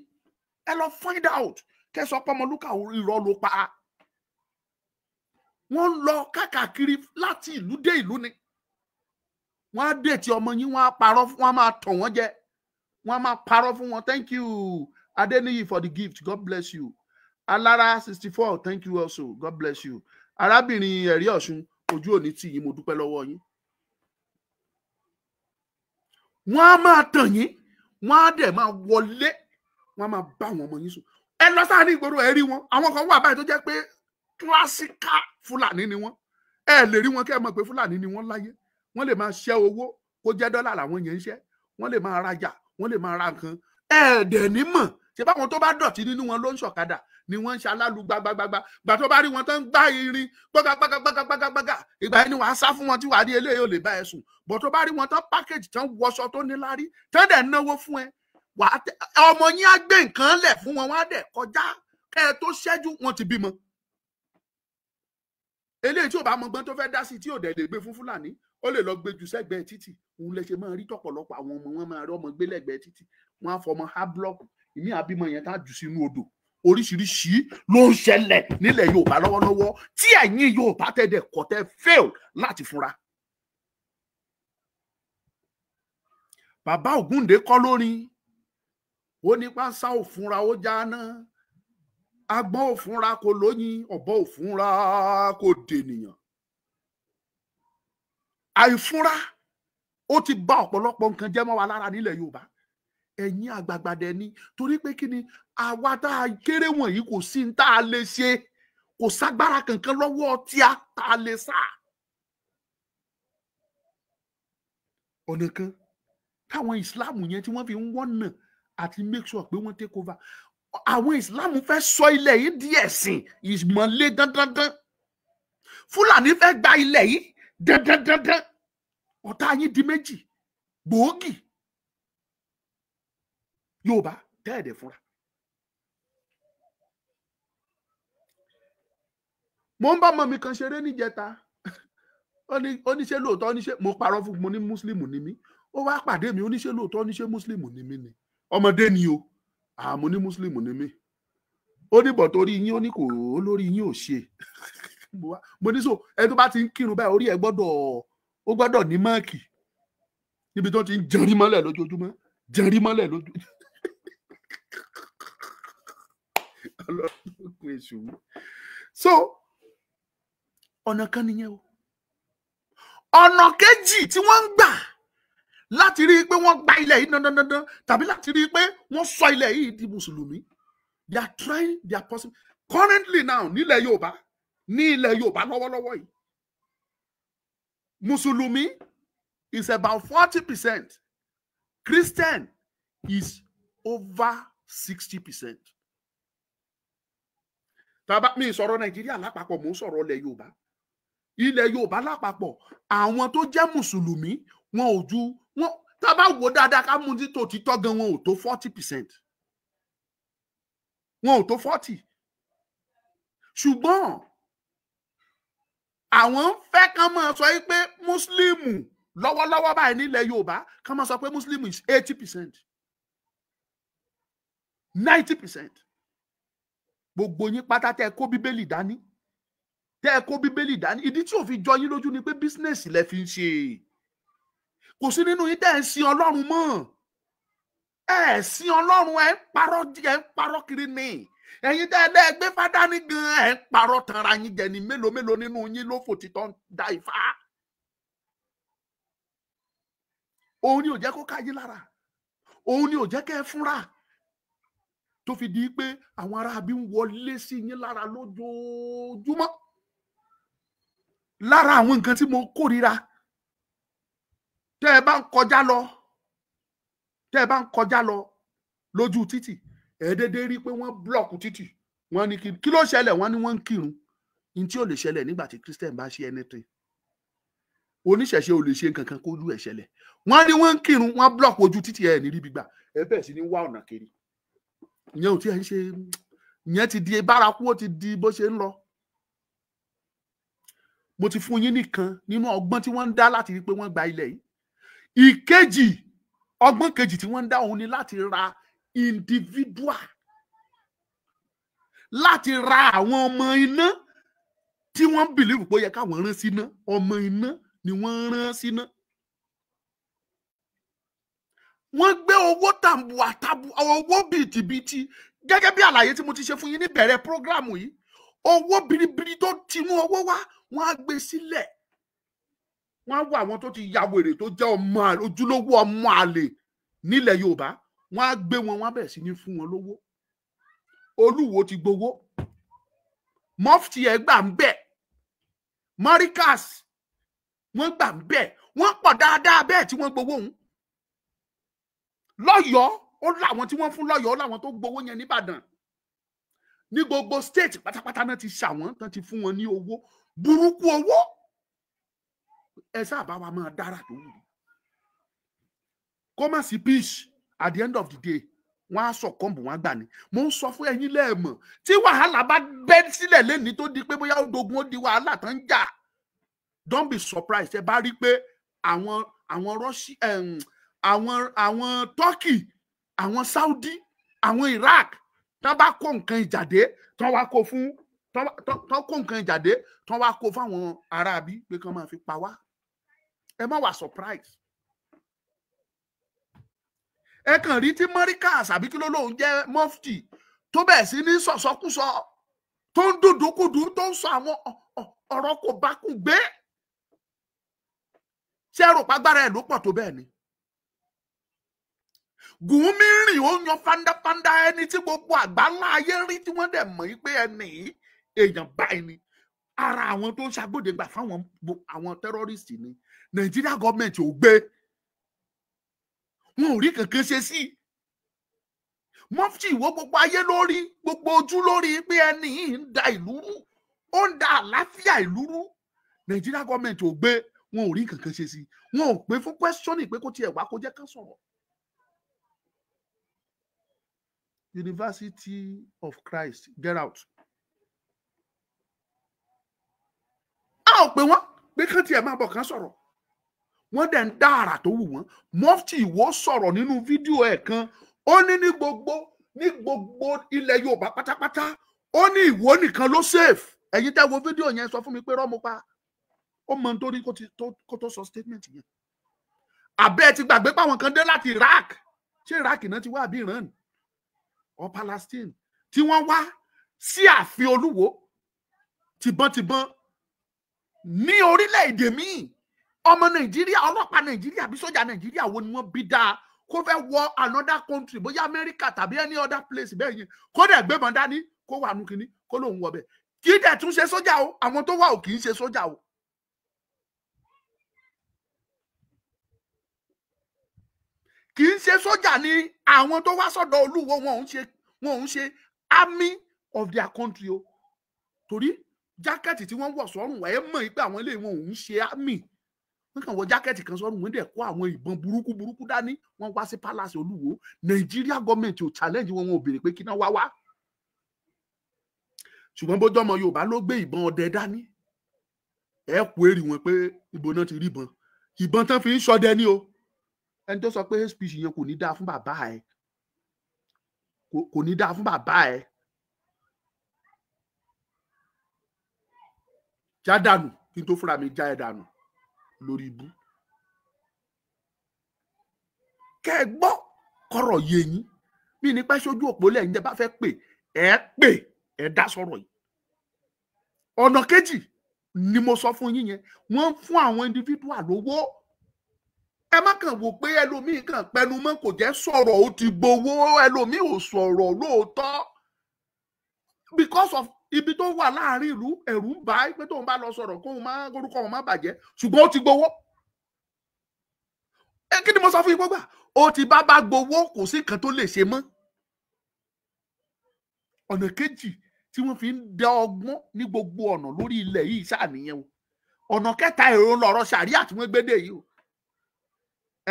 ẹ lọ find out, kẹsàn Ọmọlúkà irọ́ ló pa. Wọ́n lọ káàkiri láti ìlú dé ìlú ni. Wọ́n á dé tí ọmọ yín, wọ́n á parọ́ fún, wọ́n á máa tàn wọ́n jẹ, wọ́n á máa parọ́ fún wọn. Thank you Adeniyi for the gift, God bless you. Alara 64, thank you also, God bless you. Arábìnrin Ẹ̀rí Ọ̀ṣun, ojú òní tì yín, mo dúpẹ́ lọ́wọ́ yín. Wọ́n á máa tàn yín, wọ́n á dẹ̀ máa wọlé, wọ́n á máa bá àwọn ọmọ yín sùn. Ẹ lọ sáà ní ìgboro, ẹ rí wọn. Àwọn kan wà báyìí tó jẹ́ pé classical Fúlàní ni wọ́n. Ẹ lè rí wọn kẹ́ ẹ mọ̀ pé Fúlàní ni wọ́n láyé. Wọ́n lè máa ṣẹ́ owó kó jẹ́ dọ́là làwọn yẹn ń ṣẹ́. Wọ́n lè máa rajà, wọ́n lè máa ra nǹkan. Ẹ dẹ̀ ní mọ̀. Ṣé báwọn tó bá dọ̀tí nínú wọn ló ń ṣọ̀kadà ni wọ́n ń ṣe alálu gbagbagbagba. Gbà tó bá rí wọn tó ń gbá irin gbágagbágagbágagbága, ìgbà yẹn ni wàá sá fún wọn tí wàá rí eléyìí ò lè bá ẹ sùn. Bọ̀ tó bá rí wọn tán pákéjì tán wọṣọ tó níláárí tán dẹ̀ náwó fún ẹ, wàá ọmọ yín á gbé nǹkan lẹ̀ fún wọn, wọ́n á dẹ̀ kọjá kẹ́ ẹ tó ṣẹ́jú wọn ti bímọ. Eléyìí tí ò bá mọ gbọ́n tó fẹ́ dá sí tí ò dẹ̀ lè gbé fún Fúlàní, ó lè lọ gbé jù sẹ́gbẹ̀ẹ́ títì. Òun lè ṣe máa rí tọ̀pọ̀lọpọ̀ àwọn ọmọ wọn máa rí ọmọ gbé lẹ́gbẹ̀ẹ́ títì, wọ́n á fọmọ há búlọ́ọ̀kù, ìmí àbímọ yẹn tá jù sínú odò. Oríṣiríṣi ló ń ṣẹlẹ̀ nílẹ̀ Yorùbá lọ́wọ́lọ́wọ́ tí ẹ̀yin Yorùbá tẹ̀dẹ̀ kọ̀ tẹ́ fail láti fúnra. Bàbá Ògúndé kọ́ lórin, ó ní pánsá ò fúnra ó jáná, agbọ́n ò fúnra kò lóyin, ọ̀bọ ò fúnra kò dènìyàn. Àìfúnra ó ti bà ọ̀pọ̀lọpọ̀ nǹkan jẹ́ mọ́ wa lára nílẹ̀ Yorùbá. Ẹ̀yin àgbààgbà dẹ̀ ni, torí pé kí ni àwa tá a kéré wọ̀nyí kò sí ní tá a lè ṣe, kò ságbára kankan lọ́wọ́ tíá tá a lè sá. Ọ̀nà kan táwọn ìsìláàmù yẹn tí wọ́n fi ń wọ́nà àti make sure pé wọ́n take over. Àwọn ìsìláàmù fẹ́ sọ ilẹ̀ yìí di ẹ̀sìn ìmọ̀lé dandandan. Fúlàní fẹ́ gba ilẹ̀ yìí dandandandan. Ọ̀tá yín di méjì gbòógì. Yorùbá tẹ́ẹ̀dẹ̀ fúnra. Mo ń bá ọmọ mi kan ṣeré níjẹta. Ó ní ṣé lóòótọ́, ó ní ṣé mo parọ́ fún, mo ní mùsùlùmù ni mí. Ó wá pàdé mi, ó ní ṣé lóòótọ́, ó ní ṣé mùsùlùmù ni mí ni. Ọmọdé ni o, àmọ́ ní mùsùlùmù ni mí. Ó ní bọ̀ torí yín, ó ní kò lórí yín ò ṣe. Mo ní so ẹni tó bá ti ń kírun báyìí orí ẹ gbọ́dọ̀, ó gbọ́dọ̀ ní máàkì níbi tó ti ń jẹrí mọ́lẹ̀ lójoojúmọ́, jẹrí mọ́lẹ̀ lójoojúmọ́. So ọ̀nà kan nìyẹn o. Ọ̀nà kejì tí wọ́n ń gbà láti rí i pé wọ́n gba ilẹ̀ yìí dandandandan tàbí láti rí i pé wọ́n sọ ilẹ̀ yìí di mùsùlùmí, they are trying their possible. Currently now nílẹ̀ Yorùbá, ní ilẹ̀ Yorùbá lọ́wọ́lọ́wọ́ yìí, mùsùlùmí is about 40%, Christian is over 60%. Tàbá mi sọ̀rọ̀ Nàìjíríà lápapọ̀, mò ń sọ̀rọ̀ ilẹ̀ Yorùbá. Ilẹ̀ Yorùbá lápapọ̀, àwọn tó jẹ́ mùsùlùmí wọn ò ju wọn, tàbá wò dáadáa ká mú títò títọ́ gan, wọn ò tó 40%, wọn ò tó 40. Ṣùgbọ́n àwọn ń fẹ́ kán máa sọ pé mùsùlùmù lọ́wọ́lọ́wọ́ báyìí nílẹ̀ Yorùbá, kán máa sọ pé mùsùlùmù is 80%, 90%. Gbogbo yín pátá tẹ́ kó bíbélì dání, tẹ́ kó bíbélì dání, ìdí tí ò fi jọ yín lójú ni pé bísínẹ́sì lẹ fi ń ṣe. Kò sí nínú yín tẹ́ ń sin Ọlọ́run mọ́. Ẹ sin Ọlọ́run, ẹ ń parọ́, ẹ ń parọ́ kiri ni. Ẹ̀yin tẹ́ ẹ gbé fádá ní gan, ẹ ń parọ́ tanra yín jẹ ní. Mélòó mélòó nínú yín ló fò títọ́ da Ifá. Òun ni ò jẹ́ kó ká yín lára, òun ni ò jẹ́ kẹ́ ẹ fúnra, tó fi di pé àwọn aráabí ń wọlé sí yín lára lójoojúmọ́. Lára àwọn nǹkan tí mo kórìíra, tẹ́ ẹ bá ń kọjá lọ, tẹ́ ẹ bá ń kọjá lọ lójú títì, ẹ dédé rí pé wọ́n blọọkù títì. Wọ́n ní kí ló ṣẹlẹ̀, wọ́n ní wọ́n ń kírun. Ní tí ò lè ṣẹlẹ̀ nígbà tí Christian bá ṣe anything, oníṣẹ̀ṣe ò lè ṣe nǹkan kan kó lù ẹ̀ ṣẹlẹ̀. Wọ́n ní wọ́n ń kírun, wọ́n block ojú títì, ẹ̀ ní ríbi gbà, ẹ bẹ̀rẹ̀ sí ní wá ọ̀nà kiri. Ìyẹn ò tí ẹ̀ ń ṣe, ìyẹn ti di bárakú, ó ti di bó ṣe ń lọ. Mo ti fún yín nìkan nínú ọgbọ́n tí wọ́n ń dá láti rí pé wọ́n gba ilẹ̀ yìí. Ìkejì, ọgbọ́n kejì tí wọ́n ń dá òun ni láti ra individual, láti ra àwọn ọmọ iná tí wọ́n believe pé ó yẹ káwọn rán síná. Ọmọ iná ni wọ́n rán síná. Wọ́n gbé owó tàǹbùà tàbù, owó bìtìbìtì, gẹ́gẹ́ bí àlàyé tí mo ti ṣe fún yín ní bẹ̀rẹ̀ prógráàmù yìí. Owó biribiri tó tinú owó wá, wọ́n á gbé sílẹ̀. Wọ́n á wá àwọn tó ti ya wèrè, tó jẹ́ ọmọ ojúlówó ọmọ àlè nílẹ̀ Yorùbá, wọ́n á gbé wọn, wọ́n á bẹ̀rẹ̀ sí ní fún wọn lówó. Olúwo ti gbowó, mọ́fìtì ẹ̀ gbà ń bẹ̀, Mọ́ríkàs wọ́n gbà ń bẹ̀, wọ́n pọ̀ dáadáa bẹ́ẹ̀ tí wọ́n gbowó òun. Lọ́yọ̀ọ́ ó láwọn tí wọ́n fún lọ́yọ̀ọ́, ó láwọn tó gbowó yẹn nìbàdàn. Ní gbogbo state pátápátá náà ti ṣàwọn tán ti fún wọn ní owó burúkú, owó ẹ sábà wa máa dára tó wù kó má sí peace. At the end of the day, wọ́n á sọ kọ́ǹbù, wọ́n á gbà ní. Mo ń sọ fún ẹ̀yin lẹ́ẹ̀mọ̀, tí wàhálà bá bẹ́ sílẹ̀ lẹ́ni tó di pé bóyá ó dogun, ó di wàhálà tán ń jà, don't be surprised ẹ bá rí pé àwọn Russia, àwọn Turkey, àwọn Saudi, àwọn Iraq, tán bá kó nǹkan ìjàdé, tán wá kó fún, tán kó nǹkan ìjàdé, tán wá kó fáwọn aráabí pé kán máa fi pa wá, ẹ má wà surprise. Ẹ kàn rí tí Mọ́ríkàs àbí kí ló lóun jẹ́ mọ́fìtì tó bẹ̀rẹ̀ sí ní sọ̀sọ́kúsọ, tó ń dùdúkùdù, tó ń sọ àwọn ọ̀rọ̀ kò bá kùn gbé. Ṣé ẹ rò pàgbára ẹ̀ ló pọ̀ tó bẹ́ẹ̀ ni? Gùnmí rìn, ó yan fandafanda, ẹni tí gbogbo àgbáńlá ayé rí tí wọ́n dẹ̀ mọ̀ pé ẹni èèyàn báyìí ni. Ara àwọn tó ń ṣàgbọ́dẹ̀gbà fáwọn àwọn tẹ́rọ́rìsì ni. Nàìjíríà gọ́ọ̀mẹ̀ntì ò gbé, wọn ò rí kankan ṣe sí. Mọ́fìtì ìwọ, gbogbo ayé lórí, gbogbo ojú lórí pé ẹni yìí ń da ìlú rú, ó ń da àlàáfíà ìlú rú. Nàìjíríà gọ́ọ̀mẹ̀ntì ò gbé, wọn ò rí kankan ṣe sí. Wọn ò pé fún questioning pé kó tiẹ̀ wá kó jẹ́ ká sọ̀rọ̀. University of Christ, get out. A ò pè wọ́n pé kán tiẹ̀ máa bọ̀ kán sọ̀rọ̀. Wọ́n dẹ̀ ń dá àrà tó wù wọ́n. Mọ́fìtì Ìwó sọ̀rọ̀ nínú fídíò ẹ̀ kan, ó ní ní gbogbo ilẹ̀ Yorùbá pátápátá, ó ní Ìwó nìkan ló safe. Ẹ̀yin tẹ́ wo fídíò yẹn, sọ fún mi pé rọ́mọ pa. Ó mọ nítorí kó tó sọ statement yẹn. Àbẹ́ ti gbàgbé páwọn kan dé láti Iraq. Ṣé Iraq náà ti wá àbí Iran or Palestine, tí wọ́n wá sí ààfin Olúwo tìbọntìbọn ní orílẹ̀-èdè míì? Ọmọ Nàìjíríà, ọlọ́pàá Nàìjíríà bí sójà Nàìjíríà wo ni wọ́n bí dáa kó fẹ́ wọ another country, bóyá Amẹ́ríkà tàbí any other place bẹ́ẹ̀ yẹn, kó dẹ̀ gbébọn dání, kó wà nù kínní, kó lóun wọ bẹ́ẹ̀? Kì í dẹ̀ tún ṣe sójà o, àwọn tó wà ò kì í ṣe sójà o. Kì í ṣe sójà ni àwọn tó wá sọ́dọ̀ Olúwo, wọn ò ń ṣe army of their country o, torí jákẹ́ẹ̀tì tí wọ́n wọ̀ sọ́rùn, ẹ̀ mọ̀ pé àwọn eléyìí wọn ò ń ṣe army. Wọ́n kàn wọ jákẹ́ẹ̀tì kan sọ́rùn, wọ́n dẹ̀ kó àwọn ìbọn burúkú burúkú dání, wọ́n wá sí palace Olúwo. Nàìjíríà gọ́ọ̀mẹ̀ntì ò challenge wọn, wọn ò béèrè pé kí náà wá wá. Ṣùgbọ́n bójú ọmọ Yorùbá ló gbé ìbọn ọdẹ dání, ẹ kú èrì wọn pé ìbọn náà ti rí ìbọn, ìbọn tán fi ń ṣọdẹ ní o. Ẹni tó sọ pé hate speech yẹn kò ní dáa fún bàbá ẹ, kò ní dáa fún bàbá ẹ. Já dànù kí n tó fúnra mi já ẹ dànù lórí ibú. Kẹ ẹ gbọ́ kọ́rọ̀ yé yín. Bí nípa ṣojú òpó lẹ́yìn tẹ́ bá fẹ́ pè ẹ, pè ẹ dá sọ̀rọ̀ yìí. Ọ̀nà kejì ni mo sọ fún yín yẹn, wọ́n ń fún àwọn individual lówó. Ẹ má kàn wò pé ẹlòmíì kàn pẹnu mọ́ kò jẹ́ sọ̀rọ̀, ó ti gbowó. Ẹlòmíì ò sọ̀rọ̀ lóòótọ́ because of ibi tó wà láàrin ìlú, ẹ̀rù ń bà á pé tóun bá lọ sọ̀rọ̀ kóun má orúkọ òun má bàjẹ́, ṣùgbọ́n ó ti gbowó. Ẹ kí ni mo sọ fún yín gbọ́gbà, ó ti bá gbowó, kò sí nǹkan tó lè ṣe mọ́. Ọ̀nà kejì tí wọ́n fi ń dá ọgbọ́n ní gbogbo ọ̀nà lórí ilẹ̀ yìí ṣàníyàn o. Ọ̀nà kẹta èrò lọ̀rọ̀ ṣàríà tí wọ́n gbé dé yìí o.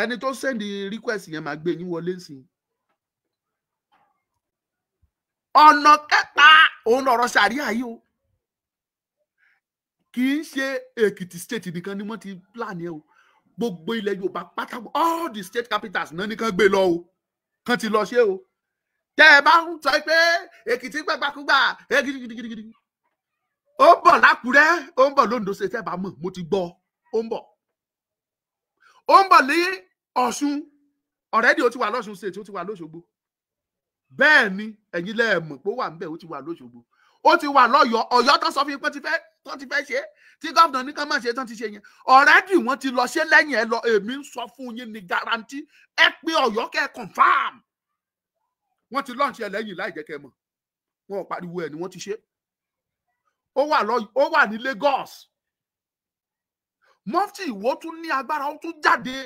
Ẹni tó send request yẹn máa gbé yín wọlé sí i. Ọ̀nà kẹta òun lọ̀rọ̀ ṣàríà yìí o. Kì í ṣe Èkìtì state nìkan ni wọ́n ti plan yẹn o. Gbogbo ilẹ̀ Yorùbá pátá, all the state capitals náà nìkan gbé lọ o, kàn ti lọ ṣe o. Tẹ́ ẹ bá ń sọ pé Èkìtì gbàgbàkúgbà Èkìtì gidigidi, ó ń bọ̀ l'Ákúrẹ́, ó ń bọ̀ l'Óńdó ṣe, tẹ́ ẹ bá mọ̀, mo ti gbọ́, ó ń bọ̀. Ó ń bọ̀ ní Ọ̀ṣun, already ó ti wà lọ́ṣun state, ó ti wà lóṣogbo. Bẹ́ẹ̀ ni ẹ̀yin lẹ́ mọ̀ pé ó wà ńbẹ̀, ó ti wà lóṣogbo, ó ti wà lọ́yọ̀ọ́. Ọ̀yọ́ tán sọ fún yín pé tán ti fẹ́ ṣe, tí gómìnà ní kán má ṣe, tán ti ṣe yẹn already, wọ́n ti lọ ṣe lẹ́yìn ẹ lọ. Èmi ń sọ fún yín ní guarantee, ẹ pé Ọ̀yọ́ kẹ́ ẹ confirm, wọ́n ti launch ẹ lẹ́yìn láì jẹ́ kẹ́ mọ̀, wọn ò pariwo ẹ̀ ni wọ́n ti ṣe. Ó wà lọ, ó wà ní Lagos. Mufti Ìwó tún ní agbára, ó tún jáde,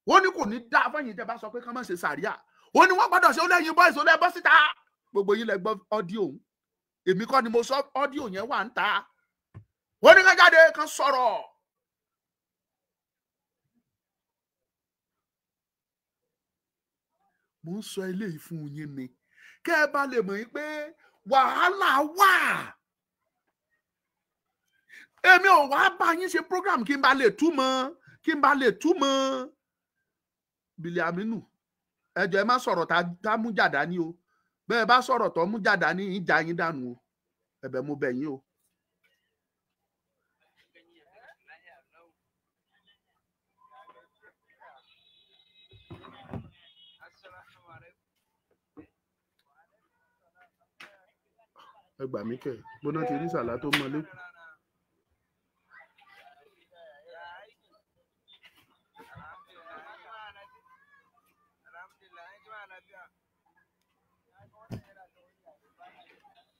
ó ní kò ní dá fẹ́yìn tẹ́ bá sọ pé kán má ṣe sàríà, ó ní wọ́n gbọ́dọ̀ ṣe, ó lẹ́yìn boys, ó lẹ́ bọ́ síta. Gbogbo yín lẹ gbọ́ audio òun, èmi kọ́ ni mo sọ, audio yẹn wà ń ta. Ó ní kán jáde kán sọ̀rọ̀. Mo ń sọ eléyìí fún yín ni kẹ́ ẹ bá lè mọ̀ yín pé wàhálà wà. Èmi ò wá bá yín ṣe program kí n bá lè túmọ̀, kí n bá lè túmọ̀. Bìlì Aminu, ẹ jọ̀ọ́ ẹ má sọ̀rọ̀ tá mú jàdá ní o. Bẹ́ẹ̀ bá sọ̀rọ̀ tó mú jàdá ní, ìjà yín dànù o. Ẹ̀bẹ̀ mo bẹ̀ yín o. Ẹ gbà mí kẹ́, gbóná ti rí sàlá tó mọ lẹ́kọ̀ọ́.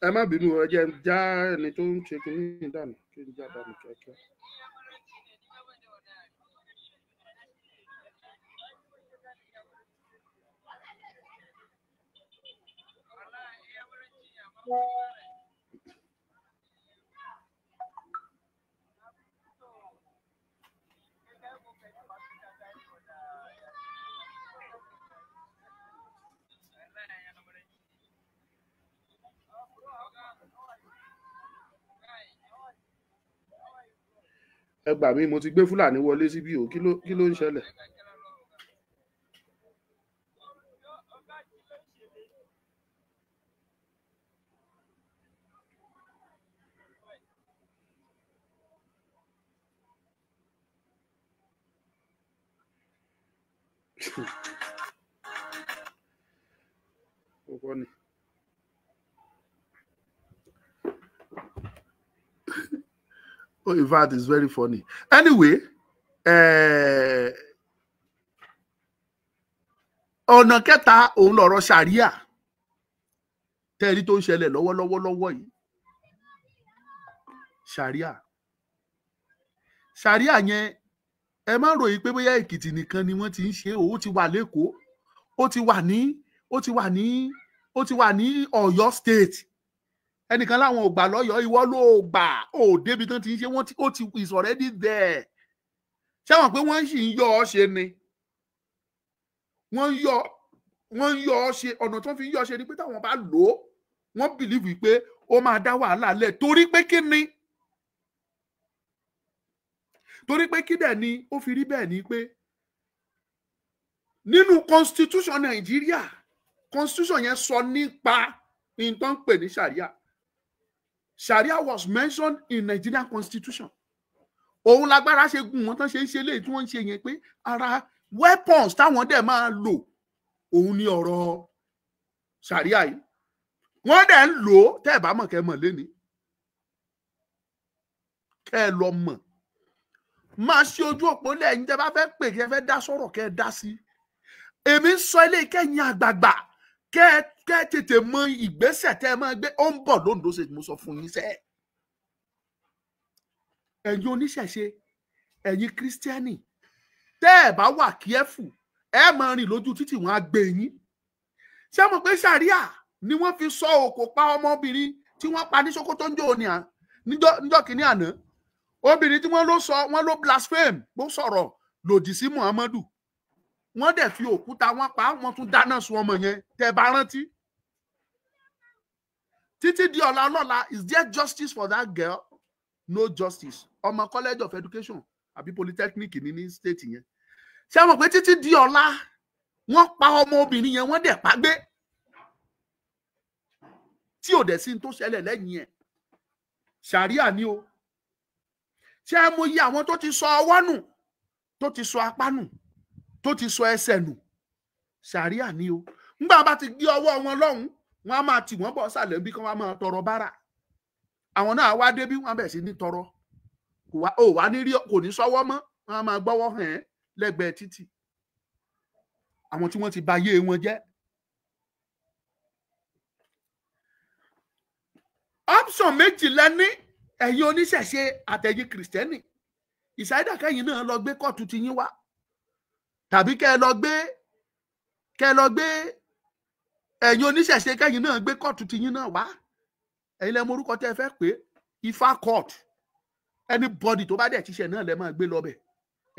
Ẹ má bínú, ẹ jẹ́ n já ẹni tó ń ṣe kínní dànù, kí n já dànù kíákíá. Ẹ gbà mí, mo ti gbé Fúlàní wọlé síbí o, kí ló ń ṣẹlẹ̀? Ó ni. Oh, in fact, it's very funny. Anyway, ọ̀nà kẹta òun lọ̀rọ̀ ṣàríà tẹ́rí tó ń ṣẹlẹ̀ lọ́wọ́lọ́wọ́ lọ́wọ́ yìí. Ṣàríà, ṣàríà yẹn, ẹ má ròyìn pé bóyá Èkìtì nìkan ni wọ́n ti ń ṣe, ó ti wà l'Ékòó, ó ti wà ní ó ti wà ní ó ti wà ní Ọ̀yọ́ state. Ẹnìkan láwọn ò gbà lọ́yọ̀ọ́, ìwọ ló gbà, ó débi tán ti ń ṣe, wọ́n ti, ó ti is already there. Ṣé wọn pé wọ́n sì ń yọ ọ́ ṣe ni? Wọ́n ń yọ ọ́ ṣe. Ọ̀nà tó fi ń yọ ọ́ ṣe ni pé táwọn bá lò ó, wọ́n believe pé ó máa dá wàhálà lẹ̀. Torí pé kí ni? Torí pé kí dẹ̀ ni ó fi rí bẹ́ẹ̀ ni pé nínú constitution Nàìjíríà, constitution yẹn sọ nípa nǹkan pè ní sharia. Sharia was mentioned in Nigerian constitution. Òun lágbára ṣe gùn wọn tán ṣe ń ṣe léyìí tí wọ́n ń ṣe yẹn, pé ara weapons táwọn dẹ̀ máa lò òun ni ọ̀rọ̀ sharia yìí. Wọ́n dẹ̀ ń lò ó, tẹ́ ẹ̀ bá mọ̀ kẹ́ ẹ mọ̀ léni, kẹ́ ẹ lọ mọ̀. Máa ṣe ojú òpó lẹ́yìn tẹ́ bá fẹ́ pè, kẹ́ ẹ fẹ́ dá sọ̀rọ̀, kẹ́ ẹ dá sí. Èmi ń sọ eléyìí kẹ́yìn àgbààgbà kẹ́ ẹ tètè mọ ìgbésẹ̀ tẹ́ ẹ máa gbé. Ó ń bọ̀ lóńdó ṣe, mo sọ fún yín sẹ́. Ẹ̀yin oníṣẹ̀ṣe, ẹ̀yin kírísítẹ́nì, tẹ́ ẹ bá wà kíẹ́fù, ẹ máa rìn lójú títì, wọ́n á gbé yín. Ṣé mo pé ṣàríà ni wọ́n fi sọ òkò pa ọmọbìnrin tí wọ́n pa ní Sókótó ń jò ní à níjọ́ kìíní àná, obìnrin tí wọ́n ló sọ, wọ́n ló blaspheme, ló sọ̀rọ̀ lòdì sí Muhammadu, wọ́n dẹ̀ fi òkúta wọ́n pa, wọ́n tún dáná sun ọmọ yẹn, tẹ́ bá rántí. Títí di ọ̀la ọlọ́la, is there justice for that girl? No justice. Ọmọ College of Education àbí Polytechnic ní state yẹn. Ṣé mọ̀ pé títí di ọ̀la wọ́n pa ọmọ obìnrin yẹn, wọ́n dẹ̀ pa gbé, tí ò dẹ̀ sí ní tó ṣẹlẹ̀ lẹ́yìn ẹ̀. Ṣàríà ni o. Ṣé mo yí àwọn tó ti sọ ọwọ́ nù, tó ti sọ apá nù, tó ti sọ ẹsẹ̀ nù? Ṣàríà ni o. Nígbà bá ti gbé ọwọ́ wọn lọ́hùn, wọ́n á máa tì wọ́n bọ̀ sàlẹ̀ bí kí wọ́n á máa tọrọ bárà. Àwọn náà wá débí, wọ́n á bẹ̀rẹ̀ sí ní tọrọ. Kò wá ní rí, kò ní sọ́wọ́ mọ́, wọ́n á máa gbọ́wọ́ hàn ẹ́ lẹ́gbẹ̀ẹ́ títì. Àwọn tí wọ́n ti ba ayé wọn jẹ́. Option méjì lẹ́ní, ẹ̀yin oníṣẹ̀ṣe àtẹ̀yin kìrìsìtẹ́nì. Ìsáídà kẹ́yìn náà lọ gbé kóòtù ti yín wá, tàbí kẹ́ ẹ lọ gbé ẹ̀yin oníṣẹ̀ṣe kẹ́yìn náà gbé kóòtù ti yín náà wá. Ẹ̀yin lẹ mọ orúkọ tẹ́ ẹ fẹ́ pé, Ifá court. Anybody tó bá dẹ̀ tíṣẹ̀ náà lẹ máa gbé lọ bẹ̀.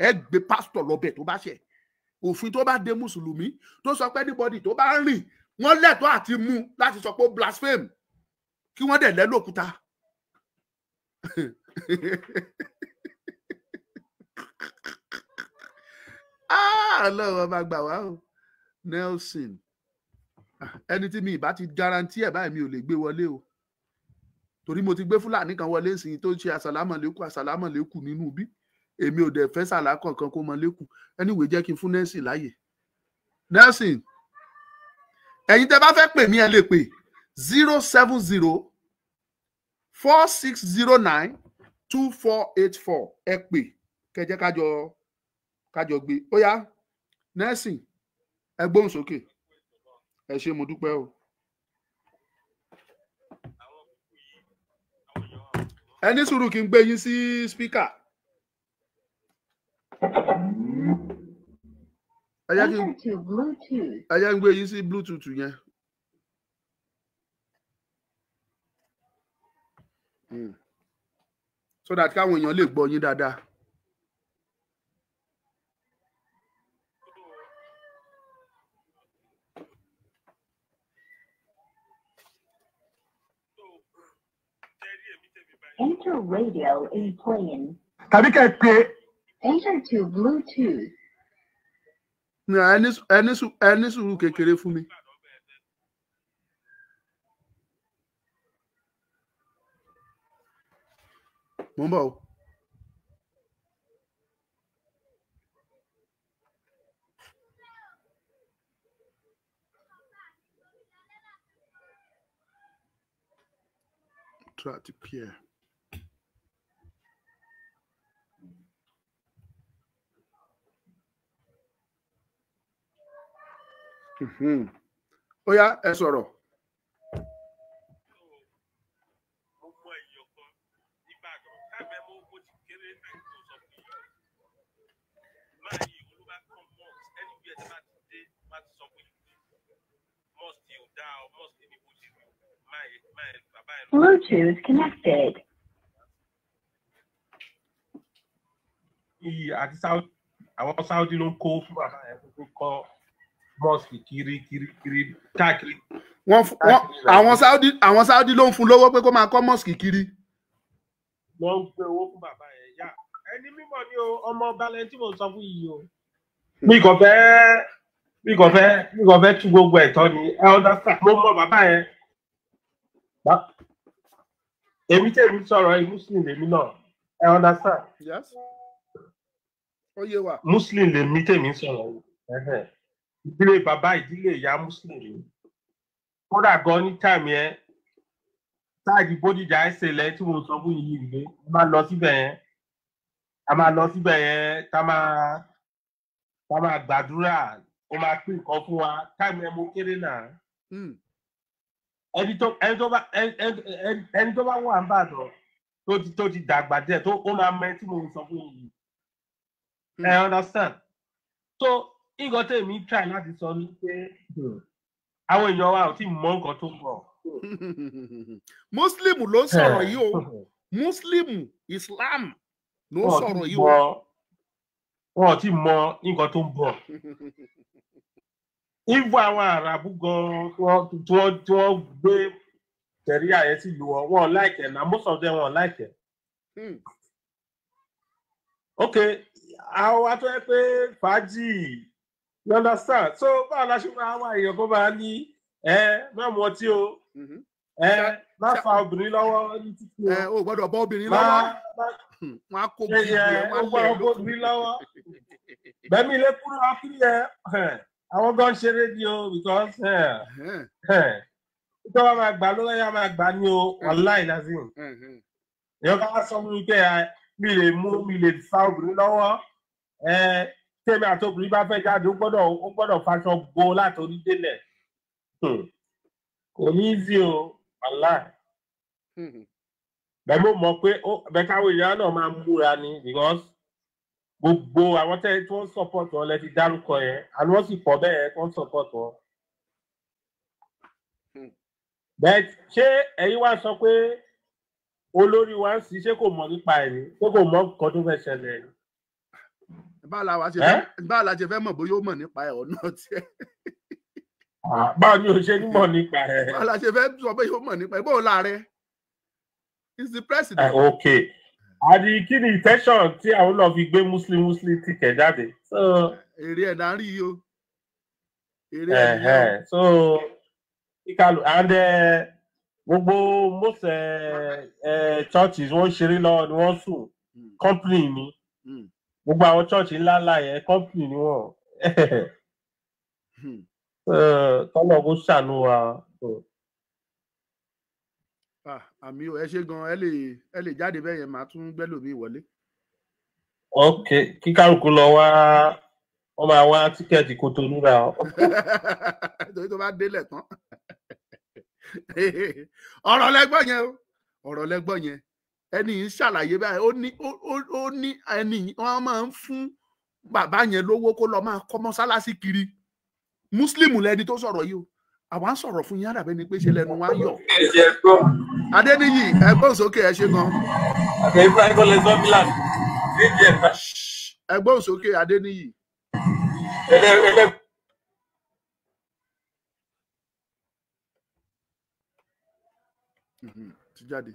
Ẹ gbé pásítọ̀ lọ bẹ̀ tó bá ṣẹ̀. Òfin tó bá dé mùsùlùmí tó sọ pé anybody tó bá rìn, wọ́n lẹ́tọ̀ọ́ àti mú láti sọ pé ó blaspheme, kí wọ́n dẹ̀ lẹ́lòkúta. Ọlọ́run ọba gbà wá o. Nelson, ẹni tí mi ìbá ti guarantee ẹ̀ báyìí mi ò lè gbé wọlé o, torí mo ti gbé Fúlàní kan wọlé sí tó ń ṣe àsàlámọ̀lẹ́kù àsàlámọ̀lẹ́kù nínú bí, èmi ò dẹ̀ fẹ́ sàlá kankan kó mọ lẹ́kù. Anyway, jẹ́ kí n fún Nelson láàyè. Nelson, ẹ̀yin tẹ́ bá fẹ́ pè mí, ẹ lè pè 07046092484. Ẹ pè kẹjẹ kájọ gbé. Ó yá Nelson, ẹ gbóhùn sókè. Ẹ ṣé, mo dúpẹ́ o. Ẹ ní sùúrù kí n gbé yín sí spíkà. Ẹ jẹ́ kí n gbé yín sí Bluetooth yẹn. So that káwọn èèyàn lè gbọ́ yín dáadáa. Enter radio in plane. Tàbí kẹ́ ẹ pé. Enter to Bluetooth. Ẹ ní sùúrù kékeré fún mi. Mo ń bọ̀ o. Try to hear. Ó yá, ẹ sọ̀rọ̀. Mo mọ èèyàn kan nìbàdàn káàmẹ́ mo ti kéré fẹ́ tó sọ fún yìí máa yí olúwa kan mosque anywhere tí bá ti dé bá ti sọ fún yìí pé mosque ò dáa o, mosque ní bó ṣe rí máa yẹ bàbá ẹ lọ. Bluetooth connected. Iyì àti Saudi, àwọn Saudi ló ń kó fún bàbá yẹn tó kọ́ mosque kiri kiri kiri káàkiri. Wọ́n àwọn Saudi ló ń fún lówó pé kó máa kọ́ mosque kiri. Wọ́n ń gbé owó fún bàbá yẹn yá. Ẹni mímọ̀ ni o, ọmọ balẹ̀ tí mò ń sọ fún yìí o. Mi kò fẹ́ tú gbogbo ẹ̀tọ́ ni, ẹ understand, mo mọ bàbá yẹn. Èmi tèmi sọ̀rọ̀ ẹ, Muslim lèmi náà, ẹ understand. Yes. Ó yé wa. Muslim lèmi tèmi sọ̀rọ̀ ẹ. Ìdílé bàbá, ìdílé ìyá Muslim ni. Kódà gan ní táìmù yẹn, táàgì Bódìjà ẹsẹ̀ lẹ́yìn tí mo sọ fún yìí rèé, a máa lọ síbẹ̀ yẹn, tá máa gbàdúrà, ó máa pín nǹkan fún wa. Táìmù yẹn mo kéré náà. Ẹni tó bá wà ń bàdàn tó ti dàgbà díẹ̀ tó ó máa mọ ẹni tí mo sọ fún yìí. Ẹ understand? So nǹkan tèmi try láti sọ ni pé àwọn èèyàn wa ò tí mọ nǹkan tó ń bọ̀. Muslim ló ń sọ̀rọ̀ yìí o, Muslim Islam ló ń sọ̀rọ̀ yìí o. Wọn ò tí mọ nǹkan tó ń bọ̀. Ìwọ àwọn Àràbù gan tí wọ́n gbé tẹ̀ríà yẹn sí lu wọn, wọn like ẹ̀ na, most of them wọn like ẹ̀. Ok, àwọn wa tó yẹ pé fàájì, you understand? So báwo la ṣe máa wá èèyàn kó máa ní ẹ má mu ọtí o, ẹ má fa obìnrin lọ́wọ́ ní títí o, ẹ o gbọ́dọ̀ bọ́ obìnrin lọ́wọ́, wọn á kó gbogbo ẹ, wọn á gbọ́dọ̀ bọ́ obìnrin lọ́wọ́. Bẹ́ẹ̀ni ilé kúrò ọkùnrin yẹn, àwọn gan ṣe rédíò because tó bá máa gbà ló yá máa gbà ní o, wàláì lazim. Èèyàn ká sọ fún mi pé mi lè mú mi lè fa obìnrin lọ́wọ́, tèmi àti obìnrin bá fẹ́ jáde ó gbọ́dọ̀ faṣọ bo láti orí délẹ̀. Kò ní í sí o, wàláì. Bẹ́ẹ̀ mo mọ̀ pé bẹ́ẹ̀ káwọn èèyàn náà máa múra ni because gbogbo àwọn tẹ́ tí wọ́n support wọn lẹ ti dárúkọ yẹn, àni wọ́n sì pọ̀ bẹ́ẹ̀ tí wọ́n support wọn. Bẹ́ẹ̀ ṣé ẹ̀yin wá sọ pé olórí wa ń sì ṣé kò mọ̀ nípa ẹ̀ ni, ṣé kò mọ̀ nǹkan tó fẹ́ ṣẹlẹ̀ ni? Báwo la ṣe fẹ́ mọ̀ bóyá ó mọ̀ nípa ẹ̀ ọ̀nà tiẹ̀? Báwo ni o ṣe ní mọ̀ nípa ẹ̀? Báwo la ṣe fẹ́ sọ bóyá ó mọ̀ nípa ẹ̀? Bóò láàrẹ? Is the president. Ok, àti kí ni intention tí àwọn náà fi gbé Muslim ticket jáde? Èrè ẹ̀ náà rí i o. Èrè ẹ̀ náà. So ìkàlù and gbogbo most churches wọ́n ṣeré lọ ni wọ́n sùn, company ni gbogbo àwọn church ńláńlá yẹn, company ni wọ́n. Tọ́lọ̀ kó ṣàánú wa. Àmì ò, ẹ ṣe gan, ẹ lè jáde bẹ́ẹ̀ yẹn, màá tún gbẹ́lòmíì wọlé. Ok, kí kálukú lọ wá, wọ́n máa wá tíkẹ́ẹ̀tì Kòtónú rà ọ́. Torí tó bá délẹ̀ tán. Ọ̀rọ̀ lẹ́gbọ́n yẹn o, ọ̀rọ̀ lẹ́gbọ́n yẹn. Ẹni yìí ń ṣàlàyé báyìí, ó ní ẹni wọ́n máa ń fún bàbá yẹn lówó kó lọ máa kọ́ mọ́sálásí kiri. Muslim lẹni tó sọ̀rọ̀ yìí o, àwa ń sọ̀rọ̀ fún yín àdàbẹ́ ni pé ṣe lẹ́nu wa yọ̀. Adéníyì ẹgbọ́n sókè, ẹ ṣe gan. Ẹgbọ́n sókè Adéníyì. Ti jáde,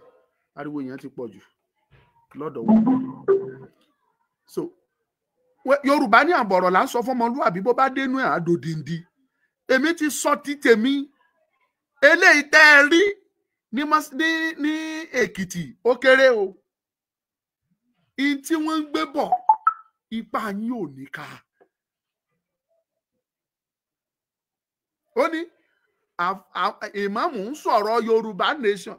ariwo yẹn ti pọ̀ jù lọ́dọ̀ wọn. So Yorùbá ní àbọ̀rọ̀ là ń sọ fọmọlúwàbí, bó bá dénú ẹ̀ àdòdìndì. Èmi ti sọ ti tèmi, eléyìí tẹ́ ẹ rí ní Èkìtì ó kéré o. In tí wọ́n ń gbé bọ̀, ipa yín ò ní ká. Ó ní ìmáàmù ń sọ̀rọ̀ Yorùbá nation,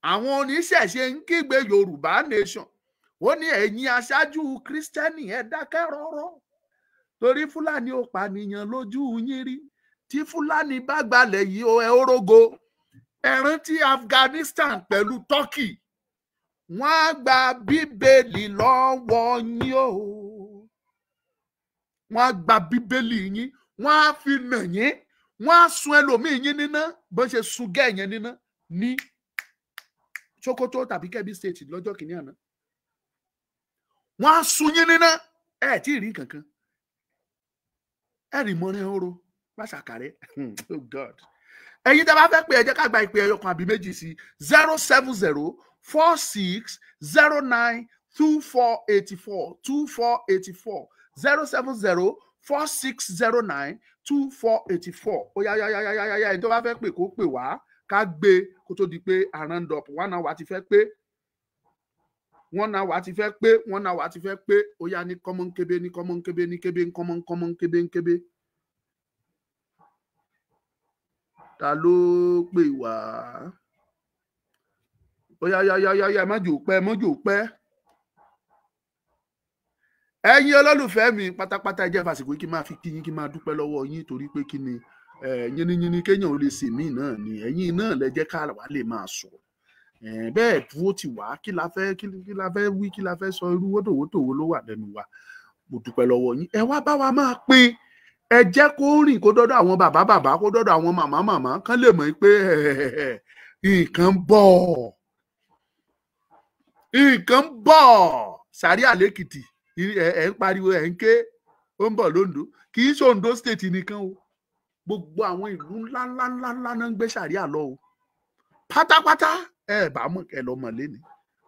àwọn oníṣẹ̀ṣe ń kígbe Yorùbá nation. Ó ní ẹ̀yin aṣáájú kírísítẹ́nì ẹ dákẹ́ rọ́rọ́, torí Fúlàní ò pànìyàn lójú yín rí. Tí Fúlàní bá gbalẹ̀ yìí ó ẹ órógo. Ẹ rántí Afghanistan pẹ̀lú Turkey, wọ́n á gba Bíbélì lọ́wọ́ yín o, wọ́n á gba Bíbélì yín, wọ́n á fi nà yín, wọ́n á sun ẹlòmíì yín níná bó ṣe sun gẹ́ yẹn níná ní Sokoto tàbí Kebbi State lọ́jọ́ kìíní àná. Wọ́n á sun yín níná, ẹ tí ì rí kankan, ẹ rí mọ́rin oró pàṣàkàrẹ́. Oh God. Ẹ̀yin tẹ́ bá fẹ́ pé ẹ jẹ́ ká gba ìpè ẹyọ kan àbí méjì sí 070 46 09 24 84 24 84 070 46 09 24 84. Ó yá yá yá yá yá yá, ẹni tó bá fẹ́ pè kó pè wá ká gbé kó tó di pé a round up. 1 hour ti fẹ́ pé, 1 hour ti fẹ́ pé, 1 hour ti fẹ́ pé. Ó yá ní kọ́mọ́ nkébé, ní kọ́mọ́ nkébé, ní kébé, kọ́mọ́ kọ́mọ́ nkébé nkébé. Ta ló pè wá? Ó yá yá yá yá yá, má jò pẹ́, má jò pẹ́. Ẹ̀yin olólùfẹ́ mi pátápátá, ẹ jẹ́ fàsìkò kí n máa fi kí yín, kí n máa dúpẹ́ lọ́wọ́ yín, torí pé kí ni yínníyínní kéèyàn ò lè sè mí náà ni ẹ̀yin náà lẹ jẹ́ ká wá lè máa sọ̀rọ̀. Bẹ́ẹ̀ dúró ti wá, kí la fẹ́, kí la fẹ́ wí, kí la fẹ́ sọ, irú wótòwótòwó ló wà lẹ́nu wa. Mo dúpẹ́ lọ́wọ́ yín. Ẹ wá bá wa máa pín, Ẹ jẹ́ kó rìn kó dọ́dọ̀ àwọn bàbá bàbá, kó dọ́dọ̀ àwọn màmá màmá, kán lè mọ̀ pé nǹkan ń bọ̀, nǹkan ń bọ̀. Sàríà lẹ́kìtì ẹ̀ ń pariwo, ẹ̀ ń ké, ó ń bọ̀ lóńdó. Kì í ṣe Ondo state nìkan o, gbogbo àwọn ìlú ńlá ńlá ńlá ńlá náà ń gbé sàríà lọ o pátápátá. Ẹ bá mọ̀ ẹ lọ mọ̀ lẹ́ni,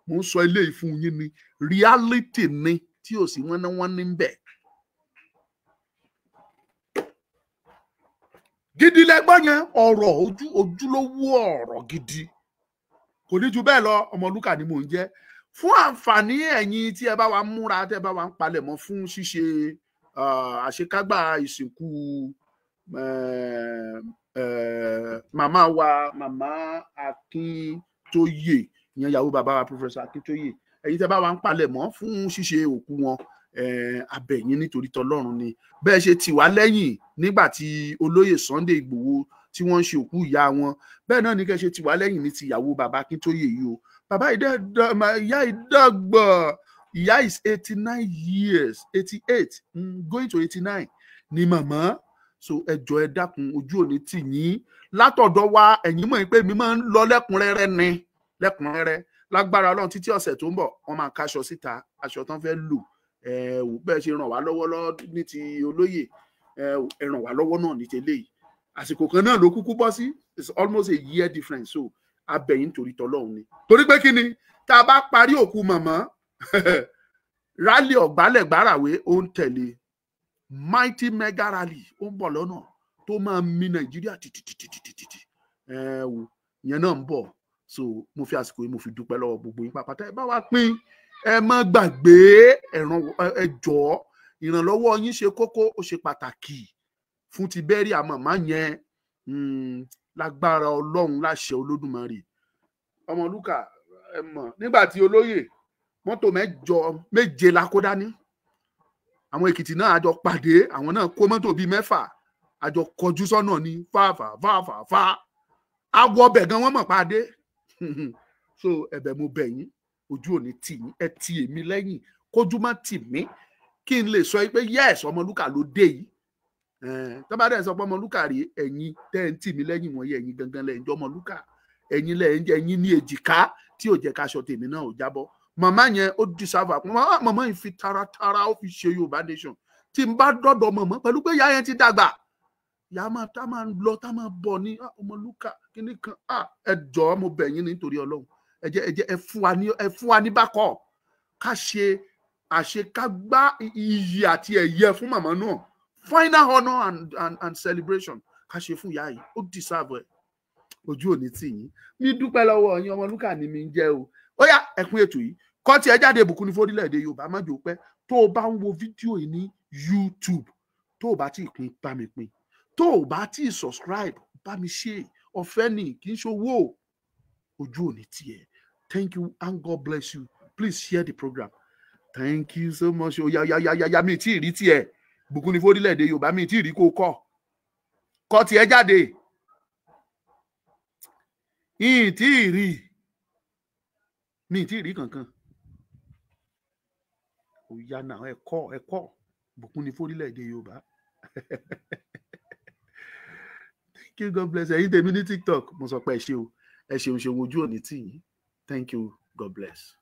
mo ń sọ eléyìí fún yín ni, reality ni tí ò sí wọ́n ní wọ́n ní bẹ̀. Gidi lẹgbọ́n yẹn, ọ̀rọ̀ ojúlówó ọ̀rọ̀ gidi, kò ní ju bẹ́ẹ̀ lọ. Ọmọlúkà ni mò ń jẹ́. Fún àǹfààní ẹ̀yin tí ẹ bá wa múra, tẹ́ bá wa ń palẹ̀mọ́ fún ṣíṣe àṣekágbá ìsìnkú màmá wa, màmá Akíntóyè, ìyẹn ìyàwó bàbá wa Professor Akíntóyè, ẹ̀yin tẹ́ bá wa ń palẹ̀mọ́ fún ṣíṣe òkú wọn, abẹ̀yìn nítorí tọlọ́run ni. Bẹ́ẹ̀ ṣe tì wá lẹ́yìn nígbà tí olóyè Sunday Ìgbòho tí wọ́n ń ṣe òkú ìyá wọn, bẹ́ẹ̀ náà ní kẹ́ ṣe tì wá lẹ́yìn ní ti ìyàwó bàbá Akíntóyè yìí o. Bàbá ìyá ìdàgbà, ìyá is 89 years, 88 going to 89 ni màmá. So ẹ jọ̀ọ́ ẹ dákun, ojú òní tì yín látọ̀dọ̀ wa. Ẹ̀yin mọ̀ pé mi máa ń lọ lẹ́kùnrẹ́rẹ́ ni, lẹ́kùnrẹ́rẹ́ lágbára Ọlọ́run. Títí ọ̀sẹ̀ tó ń bọ̀ wọ́n máa káṣọ síta, aṣọ tán fẹ́ lò. Bẹ́ẹ̀ ṣe ràn wá lọ́wọ́ ní ti olóyè, ẹ ràn wá lọ́wọ́ náà ní tẹ́lẹ̀ yìí. Àsìkò kan náà ló kúkú bọ́ sí, it's almost a year difference. So abẹ̀yìn torí tọlọ́run ni. Torí pé kí ni, tá a bá parí òkú màmá, rally ọ̀gbálẹ̀gbáràwé ó ń tẹ̀lé, mighty mega rally ó ń bọ̀ lọ́nà tó máa mi Nàìjíríà tìtìtìtìtì. Ìyẹn náà ń bọ̀. So mo fi àsìkò yìí mo fi dúpẹ́ lọ́wọ́ gbogbo yín pàápàá. Ẹ bá wa pín, ẹ má gbàgbé, ẹ jọ̀ọ́, ìrànlọ́wọ́ yín ṣe kókó, ó ṣe pàtàkì fún ti bẹ́ẹ̀rì àmọ̀má yẹn. Lágbára Ọlọ́run, láṣẹ Olódùmarè. Ọmọlúkà ẹ mọ̀ nígbà tí olóyè mọ́tò mẹ́jọ méje la kó dání, àwọn Èkìtì náà àjọ pàdé, àwọn náà kó mọ́tò bíi mẹ́fà, àjọ kọjú sọ́nà ní fáfà fáfà fá, awọ ọbẹ̀ gan wọ́n mọ̀ pàdé. So ẹ̀bẹ̀ mo bẹ̀ yín, ojú òní tì yín, ẹ tì èmi lẹ́yìn, kójú má tì mí, kí n lè sọ pé yes, Ọmọlúkà ló dé yìí. Tó bá dẹ̀ sọ pé Ọmọlúkà rí, ẹ̀yin tẹ́ ń tì mí lẹ́yìn wọ̀nyí, ẹ̀yin gangan lẹ́yìn jẹ́ Ọmọlúkà, ẹ̀yin lẹ́yìn jẹ́, ẹ̀yin ní èjìká tí ò jẹ́ káṣọ tèmi náà ò jábọ́. Màmá yẹn ó dísáfà, màmá yìí fi taratara ó fi ṣe Yorùbá nation. Tí n bá dọ̀dọ̀ màmá pẹ̀lú pé ìyá yẹn ti dàgbà, ìyá máa tá máa lọ tá máa bọ̀ ní Ọmọlúkà kíní kan, ẹ jọ̀ọ́ mo bẹ̀ yín nítorí Ọlọ́run, ẹ jẹ́ ẹ fún wa ní bákọ̀ ká ṣe àṣekágbá iyì àti ẹ̀yẹ fún màmá náà, final honour and celebration ká ṣe fún ìyá yìí, ó deserve ẹ̀. Ojú òní tì yín, mi dúpẹ́ lọ́wọ́ yín. Ọmọlúkà ni mi ń jẹ́ o. Ó yá, ẹkún ètò yìí kọ́ tí ẹ jáde, ìbùkún ní fórílẹ̀-èdè Yorùbá. Má jò pẹ́ tó o bá ń wo fídíò yìí ní YouTube, tó o bá tí ì pín, bá mi pín, tó o bá tí ì subscribe, bá mi ṣe, ọ̀fẹ́ ni, kì í ṣòwò. Ojú òní tì ẹ́. Thank you and God bless you. Please share the program. Thank you so much. Ó yá yá yá yá, mi tí ì rí tiẹ̀. Bùkún ní fórílẹ̀-èdè Yorùbá, mi tí ì rí kó kọ́ kọ́ tiẹ̀ jáde. Ìyìn tí ì rí, mi tí ì rí kankan. Ó yá náà, ẹ kọ́ ẹ kọ́. Bùkún ní fórílẹ̀-èdè Yorùbá. Thank you, God bless. Ẹ̀yin tèmi ní TikTok, mo sọ pé ẹ ṣé o, ẹ ṣeun ṣeun, ojú òní tì yín. Thank you, God bless.